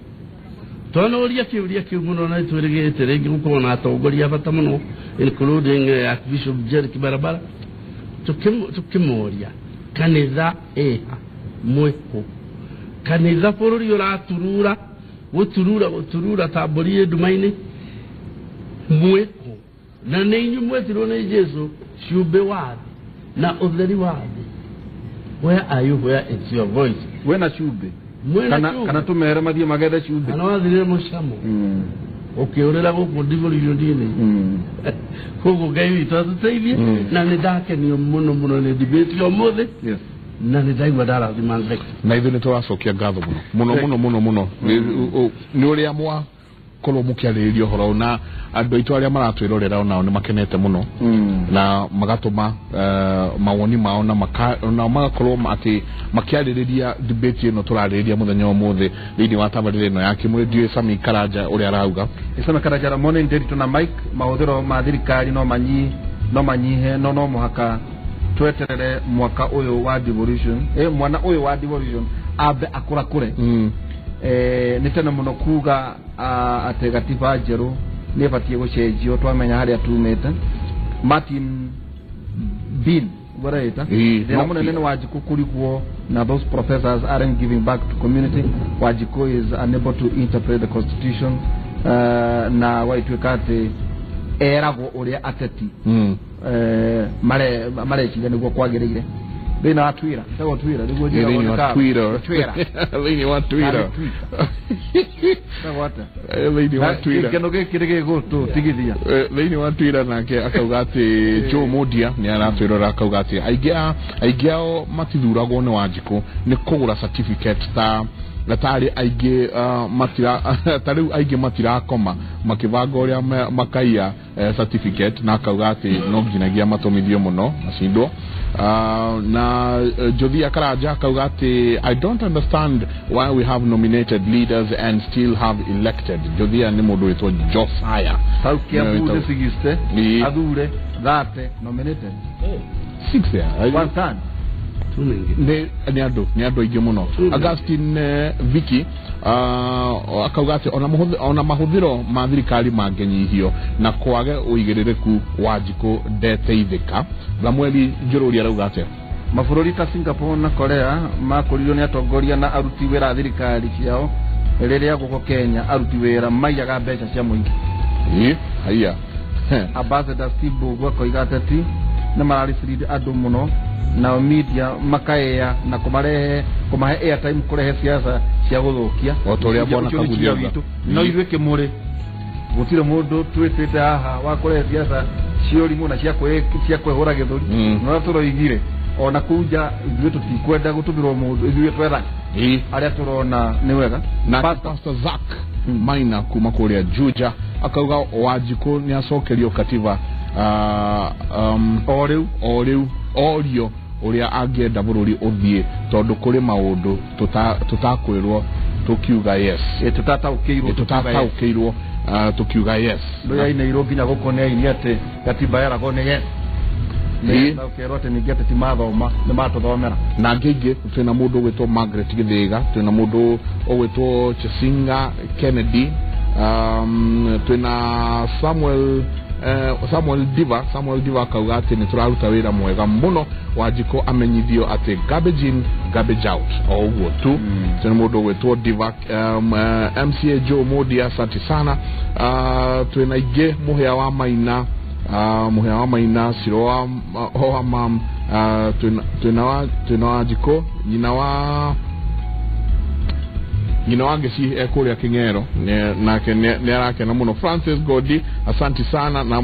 twanoria kĩũria kĩu mũno, na nĩtwĩrĩgĩrĩte rĩngĩ gũkorwo na atongoria a bata mũno, including Archbishop Jerry Kibarabara, tukĩmoria kanitha ĩha mwĩkũ kanitha bũrũri ũraturura gũturura gũturura ta mbũri ĩ nduma-inĩ, mwĩkũ? Na nĩ inyuĩ mwetirwo nĩ Jesu ciũmbe wa thĩ na ũtheri wa thĩ. Where are you? Where is your voice? Wena cumbĩ. Mwĩna Kana cumbĩ. Kana tũmere mathiĩ magethe cumbĩ. Kana wathirire mũcamo ũkĩũrĩra gũkũ devolution-inĩ. Koguo Ngai witũ atũteithie, na nĩ ndakenio mũno mũno nĩ debate ya ũmũthĩ, na nĩ ndaigua ndarathima Ngai. Na ithuĩ nĩ tũracokia ngatho mũno mũno mũno mũno mũno nĩ ũrĩa mwakorwo mũkĩarĩrĩria ũhoro ũyũ, na andũ aitũ arĩa maratwĩrorera onao nĩ makenete mũno na magatũma mawoni mao na nao magakorwo atĩ makĩarĩrĩria debate ĩno tũrarĩrĩria mũthenya ũmũthĩ thĩinĩ wa tabarĩra ĩno ya Kĩmũrĩ. Ndiũĩ Sami Karanja ũrĩa arauga. Isome Karajara, morning Nderitu na Mike, mahũthĩro ma thirikari no manyihe, no mũhaka tweterere mwaka ũyũ wa devolution, mwana ũyũ wa devolution ambe akũrakũre. Nĩ tene mũno kuga atĩ gatiba njerũ nĩ ĩbatiĩ gũcenjio twamenya harĩa tumĩte. Martin Bean ũraita thĩna no mũnene nĩ Wanjikũ kũrigwo na those professors aren't giving back to community. Wanjikũ is unable to interpret the constitution, na gwagĩtuĩka atĩ eragwo ũrĩa ateti mareciria nĩguo kwagĩrĩire thĩinĩ wa Twitter, ĩtagwo Twitter nĩguo Thĩinĩ njĩragwo wa nĩ ka- Twitter. Twitter. Thĩinĩ wa Twitter. Kana Twitter. Ĩtagwo atĩa? Thĩinĩ wa Twitter. Gĩkeno gĩkĩ nĩ gĩgũtũtigithia. Thĩinĩ wa Twitter nake akauga atĩ Joe Mundia nĩ aratwĩrora, akauga atĩ aingĩ ao matithuragwo nĩ Wanjikũ nĩ kũgũra certificate ta Na tarĩ aingĩ matira ta rĩu aingĩ matirakoma makĩbanga ũrĩa makaiya certificate, na akauga atĩ no nginyagia matũmithio mũno macindwo. Na Jothia Karanja akauga atĩ I don't understand why we have nominated leaders and still have elected. Jothia nĩ mũndũ wĩtwo Josiah. Hau Kiambu nĩ 60 athure 30 nominated 6 ya one time. Nĩ andũ aingĩ mũno. Augustine Vicky akauga atĩ ona mahũthĩro ma thirikari mangĩnyihio na kwage ũigĩrĩrĩku Wanjikũ ndeteithĩka. Samueli Njũrũri arauga atĩa? Mabũrũri ta Singapore na Korea makũririo nĩ atongoria na aruti wĩra a thirikari ciao, rĩrĩa gũkũ Kenya aruti wĩra maiyaga mbeca cia mũingĩ. Haiya. Ambassador Steve Mbugua akoiga ateti nĩ mararicirire andũ mũno, nao media makaĩa na kũmahe airtime kũrehe siasa cia gũthũkia. O ta ũrĩa Bwana Kaguthia auga. No ithuĩ kĩmũrĩ gũtirĩ mũndũ twĩtĩte haha wa kũrehe siasa cia ũrimũ na cia kwĩhũra gĩthũri. No tũroigire ona kũu nja ithuĩ tũtikwenda gũtũmĩrwo mũndũ, ithuĩ twethaga arĩa tũrona nĩ wega. Na Pastor Zack Maina kuma kũrĩa Juja akauga Wanjikũ nĩ acokerio katiba o rĩu orio ũrĩa angĩenda bũrũri ũthiĩ, tondũ kũrĩ maũndũ tũtakwĩrwo tũkiuga yes, tũtataũkĩirwo tũkiuga yes. Ndũyainĩirwo nginya gũkũ nĩ aini atĩ gatiba yeragwo nĩ yes. Nĩ atĩ ningĩ atĩ ti mathoma nĩ matũthomera. Na angĩ twĩna mũndũ ũgwĩtwo Margaret Gĩthĩga, twĩna mũndũ ũgwĩtwo Chesinga Kennedy, twĩna Samuel Diva akauga atĩ nĩ tũraruta wĩra mwega mũno. Wanjikũ amenyithio atĩ garbage in garbage out, o ũguo tu. Twĩna mũndũ ũgwĩtwo Diva, MCA Joe Modi, asante sana. Twĩna ingĩ Mũhĩa wa Maina, Ciro wa mam, twĩna Wanjikũ, nyina wa Ngeci ekũrĩa Kĩng'ero, nake nĩ arakena mũno. Francis Godi, asante sana. Na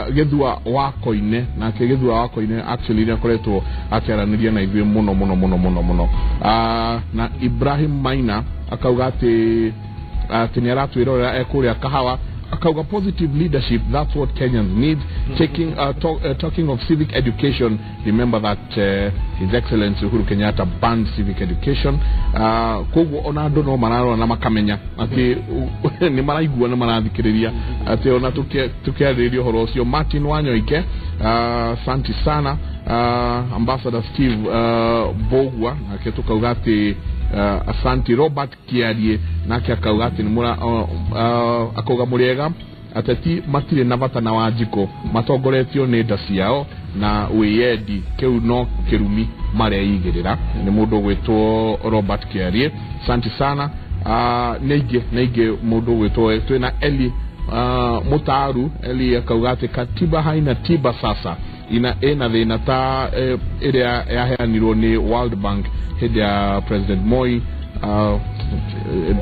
Gĩthua wa Koine, nake Gĩthua wa Koine actually nĩ akoretwo akĩaranĩria na ithuĩ mũno mũno mũno mũno mũno. Na Ibrahim Maina akauga atĩ nĩ aratwĩrorera ekũrĩa Kahawa, akauga positive leadership, that's what Kenyans need. Talking of civic education, remember that His Excellency Uhuru Kenyatta banned civic education. Koguo ona andũ no mararora na makamenya atĩ nĩ maraigua na marathikĩrĩria atĩ ona tũkĩarĩrĩria ũhoro ũcio. Martin Wanyoike, asante sana. Ambassador Steve Mbugua nake tukauga atĩ asante. Robert Kiarie nake akauga atĩ akauga mũrĩega, ateti matirĩ na bata na Wanjikũ, matongoretio nĩ nda ciao na wĩyendi, kĩu no kĩrumi mareigĩrĩra. Nĩ mũndũ ũgwĩtwo Robert Kiarie, asante sana. Nĩ aingĩ mũndũ ũgwĩtwo twĩna Eli Mutaru. Eli akauga atĩ katiba haina tiba sasa, ina thĩna ta ĩrĩa yaheanirwo nĩ World Bank hĩndĩ ya President Moi.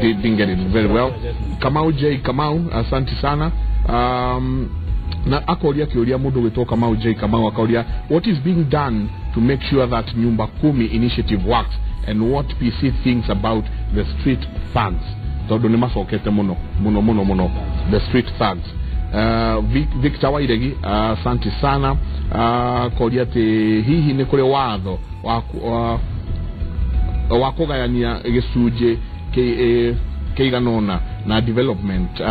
Didn't get it very well. Kamau J Kamau, asante sana. Na akoria kĩũria mũndũ gwĩtwo Kamau J Kamau akauria, what is being done to make sure that Nyumba Kumi initiative works and what PC thinks about the street thugs? Tondũ nĩ macokete mũno mũno mũno mũno, the street thugs. Victor Wairegi, asante sana. Koria atĩ hihi nĩ kũrĩ watho wa kũgayania gĩcunjĩ kĩigana ũna na development.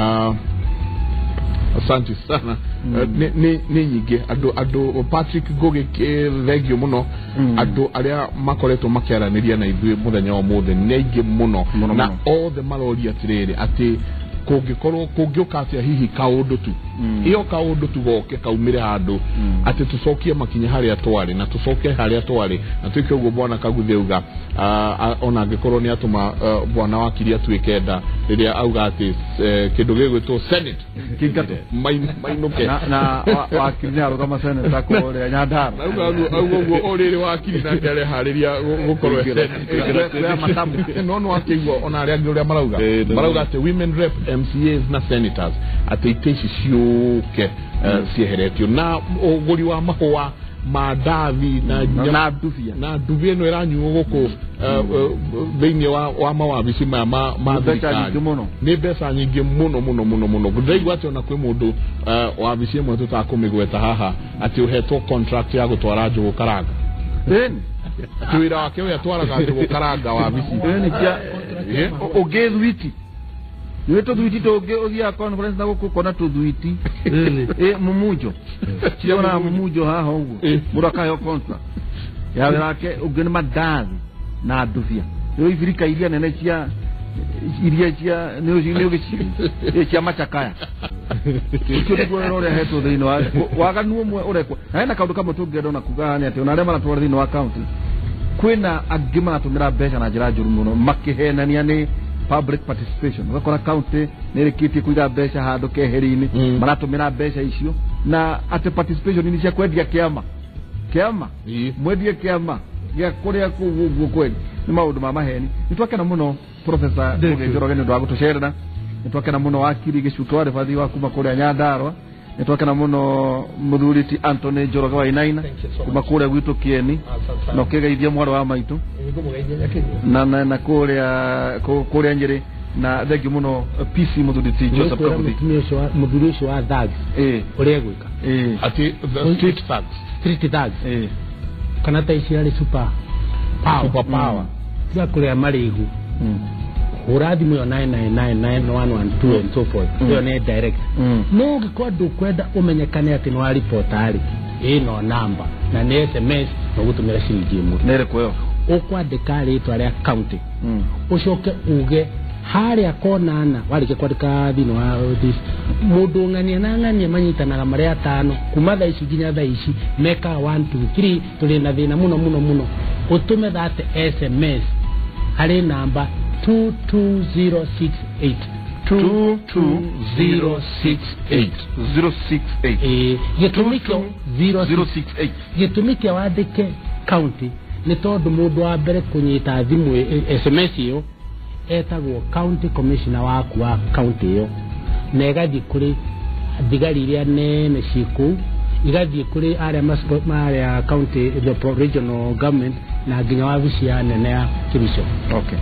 Asante sana. Nĩ nyingĩ andũ Patrick Ngugi, thengio mũno. Andũ arĩa makoretwo makĩaranĩria na ithuĩ mũthenya wa ũmũthĩ nĩ aingĩ mũno, na othe maroria atĩrĩrĩ atĩ kũngĩkorwo kũngĩũka atĩa hihi kaũndũ tu, iyo kaũndũ tu goke kaumĩre handũ atĩ tũcokie makinya harĩa twarĩ na tũcoke harĩa twarĩ na twĩke ũguo. Bwana Kaguthia auga ona angĩkorwo nĩ atũma bwana wakiri atuĩke nda rĩrĩa auga atĩ kĩndũ gĩgwĩtwo Senate mainũke na wakiri nĩ arũgama seneta kũrĩa Nyandarua, auga ũguo o rĩrĩ wakiri nake areharĩria gũkorwo Senate. No no akĩigua ona arĩa angĩ ũrĩa marauga atĩ women rep, MCAs na senators atĩ itĩ ici ciũke cieheretio na ũgũri wa mahũa Mandathi na ndubia. Na ndubia ĩno ĩranyuo gũkũ thĩinĩ wa mawabici maya ma thirikari. Nĩ mbeca nyingĩ mũno mũno mũno mũno. Ndaigua atĩ ona kwĩ mũndũ wabici ĩmwe tũtakũmĩgweta haha atĩ ũhetwo contract ya gũtwara njũgũ karanga. Ĩni atĩ wĩra wake ũyũ atwaraga njũgũ karanga wabici. Ĩni cia ũngĩ thwiti. Nĩ tũthwiti tũngĩ ũthiaga conference na gũkũ ũkona tũthwiti. Mũmunjo. Ciona mũmunjo haha ũguo. Mũndũ akaheo contract. Ya wĩra wake ũngĩ nĩ mandathi na ndubia. Rĩu ibirika iria nene cia iria cia nĩ ũgĩci cia machakaya. Ũcio nĩguo wĩra ũrĩa hetwo thĩinĩ wa waganu ũmwe ũrekwo. Na hena kaũndũ kamwe tũngĩenda ona kuga nĩ atĩ ona arĩa maratwara thĩinĩ wa county kwĩna angĩ maratũmĩra mbeca na njĩra njũru mũno makĩhenania nĩ public participation. Ũgakora county nĩ ĩrĩkĩtie kũiga mbeca handũ keheri-inĩ, maratũmĩra mbeca icio na atĩ participation nĩ cia kwendia kĩama. Kĩama mwendie kĩama gĩa kũrĩa kũu ũguo kweli nĩ maũndũ ma maheni. Nĩ twakena mũno Professor Mũgĩ Njoroge nĩ ũndũ wa gũtũcerera. Nĩ twakena mũno wakiri Gĩcuke wa Rĩbathi wa kuma kũrĩa Nyandarũa. Nĩ twakena mũno mũthuri ti Anthony Njoroge wa Inaina kuma kũrĩa gwitũ Kĩeni, na ũkĩgeithia mwarĩ wa maitũ na kũrĩa Nyĩrĩ. Na thengiũ mũno PC mũthuri ti Joseph Kabuthi. Mũthuri ũcio wa thugs ũrĩa egwĩka atĩ the street thugs, street thugs kana ta ici arĩ super power tiga kũrĩa marĩgu hũra thimũ ĩyo 9999112 and so forth. Ĩyo nĩ direct. No ũngĩkorwo ndũkwenda ũmenyekane atĩ nĩ wa reporter rĩ, ĩno namba na nĩ SMS na ũgũtũmĩra ciringi ĩmwe. Nĩ ĩrĩkũ ĩyo? Ũkwandĩka rĩtwa rĩa county, ũcoke uge harĩa konana warĩkia kwandĩka thĩinĩ wa this mũndũ ng'ania na ng'ania manyitanaga marĩa atano kuma thaa ici nginya thaa ici mekaga 1 2 3 tũrĩ na thĩna mũno mũno mũno. Ũtũme that SMS harĩ namba 22068 22068 068. Gĩtũmi kĩa 068 gĩtũmi kĩa wandĩke county nĩ tondũ mũndũ wa mbere kũnyita thimũ SMS ĩyo etagwo county commissioner waku wa county ĩyo, na ĩgathiĩ kũrĩ thigari iria nene ciĩ kũu, igathiĩ kũrĩ arĩa arĩa county the regional government na nginya wabici ya nene ya Kericho. Okay.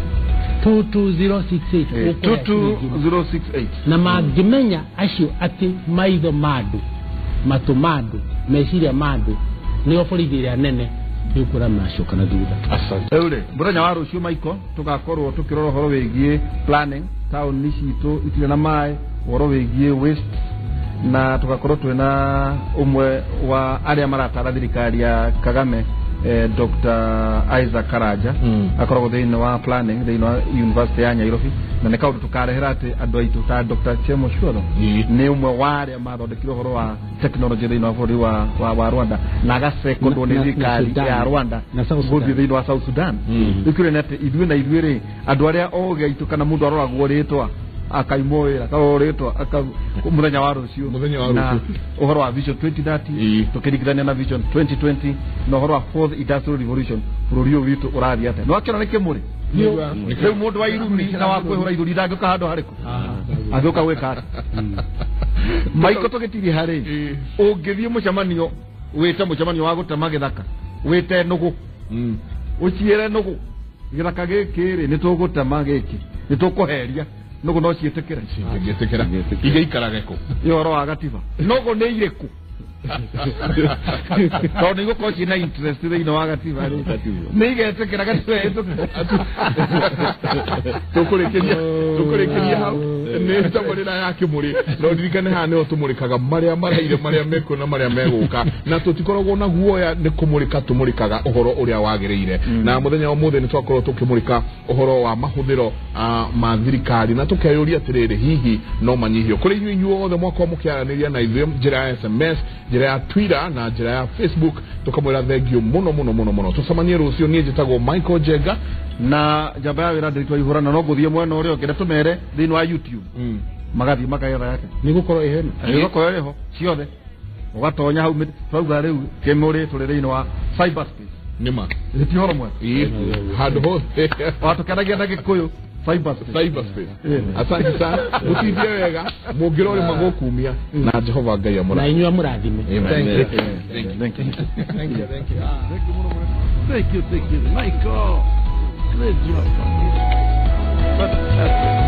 22068 22068. Na mangĩmenya acio atĩ maitho ma andũ, matũ ma andũ, meciria ma andũ nĩo borithi ĩrĩa nene nĩũkuona macoka na thutha. Asante. Rĩu rĩ, mũthenya wa rũciũ Michael tũgakorwo tũkĩrora ũhoro wĩgiĩ planning taũni citũ itirĩ na maĩ, ũhoro wĩgiĩ waste, na tũgakorwo twĩna ũmwe wa arĩa maratara thirikari ya Kagame, Dr. Isaac Karanja, akoragwo thĩinĩ wa planning thĩinĩ wa University ya Nairobi, na nĩ kaũndũ tũkarehera atĩ andũ aitũ ta Dr. Chemo Shuoro nĩ ũmwe wa arĩa mathondekire ũhoro wa technology thĩinĩ wa bũrũri wa Rwanda na agacekondwo nĩ thirikari ya Rwanda gũthiĩ thĩinĩ wa South Sudan. Rĩu kĩũria nĩ atĩ ithuĩ na ithuĩ rĩ, andũ arĩa ogĩ aitũ kana mũndũ aroragwo rĩtwa akaimwo wĩra akarorwo rĩtwa mũthenya wa rũciũ, na ũhoro wa Vision 2030 tũkĩringithania na Vision 2020 na ũhoro wa Fourth Industrial Revolution bũrũri ũyũ witũ ũrathiĩ atĩa. Nĩ wakĩona nĩ kĩmũrĩ rĩu mũndũ wa irumi na wa kwĩhũra ithũri ndangĩũka handũ harĩkũ, angĩũka gwĩka atĩa? Maiko tũgĩtirie harĩ ũngĩthiĩ mũcemanio wĩte mũcemanio wa gũtema gĩthaka, wĩte nũgũ, ũciĩre nũgũ gĩthaka gĩkĩ rĩ nĩ tũgũtema gĩkĩ, nĩ tũkũheria nũgũ no ciĩtĩkĩre, ciĩtĩkĩra igĩikarage kũ? Nĩ ũhoro wa gatiba. Nũgũ nĩ irĩkũ? Tondũ nĩ igũkorwo ciĩna interest thĩinĩ wa gatiba rĩ, nĩ igetĩkĩra gatiba ĩhĩtũke. Tũkũrĩkĩria hau nĩ tabarĩra ya Kĩmũrĩ. No ririkane haha nĩho tũmũrĩkaga marĩa maraire, marĩa mekuo na marĩa megũka, na tũtikoragwo na guoya nĩ kũmũrĩka tũmũrĩkaga ũhoro ũrĩa wagĩrĩire. Na mũthenya wa ũmũthĩ nĩ twakorwo tũkĩmũrĩka ũhoro wa mahũthĩro ma thirikari na tũkeyũria atĩrĩrĩ, hihi no manyihio? Kũrĩ inyuĩ inyuothe mwakorwo mũkĩaranĩria na ithuĩ njĩra ya SMS, njĩra ya Twitter na njĩra ya Facebook, tũkamwĩra thengiũ mũno mũno mũno mũno. Tũcemanie rũciũ. Niĩ njĩtagwo Michael Jenga na njamba ya wĩra ndĩritwa ihũrana, no ngũthiĩ mwena ũrĩa ũngĩ na tũmere thĩinĩ wa YouTube magathiĩ makagetha yake nĩ gũkorwo ĩheno, nĩ gũkorwo ĩho ciothe, ũgatonya hau twauga rĩu Kĩmũrĩ tũrĩ thĩinĩ wa cyberspace. Nĩma ti ũhoro mwega handũ hothe watũkenagia na Gĩkũyũ. Cyberspace. Cyberspace. Asante sana, mutithie wega mũngĩra ũrĩma gũkumia na Jehova Ngai Na amũrathime. inyuĩ amũrathime. Amen. Thank you. Thank you. Thank you, thank you. Thank you, thank you. Michael, great job. Fantastic.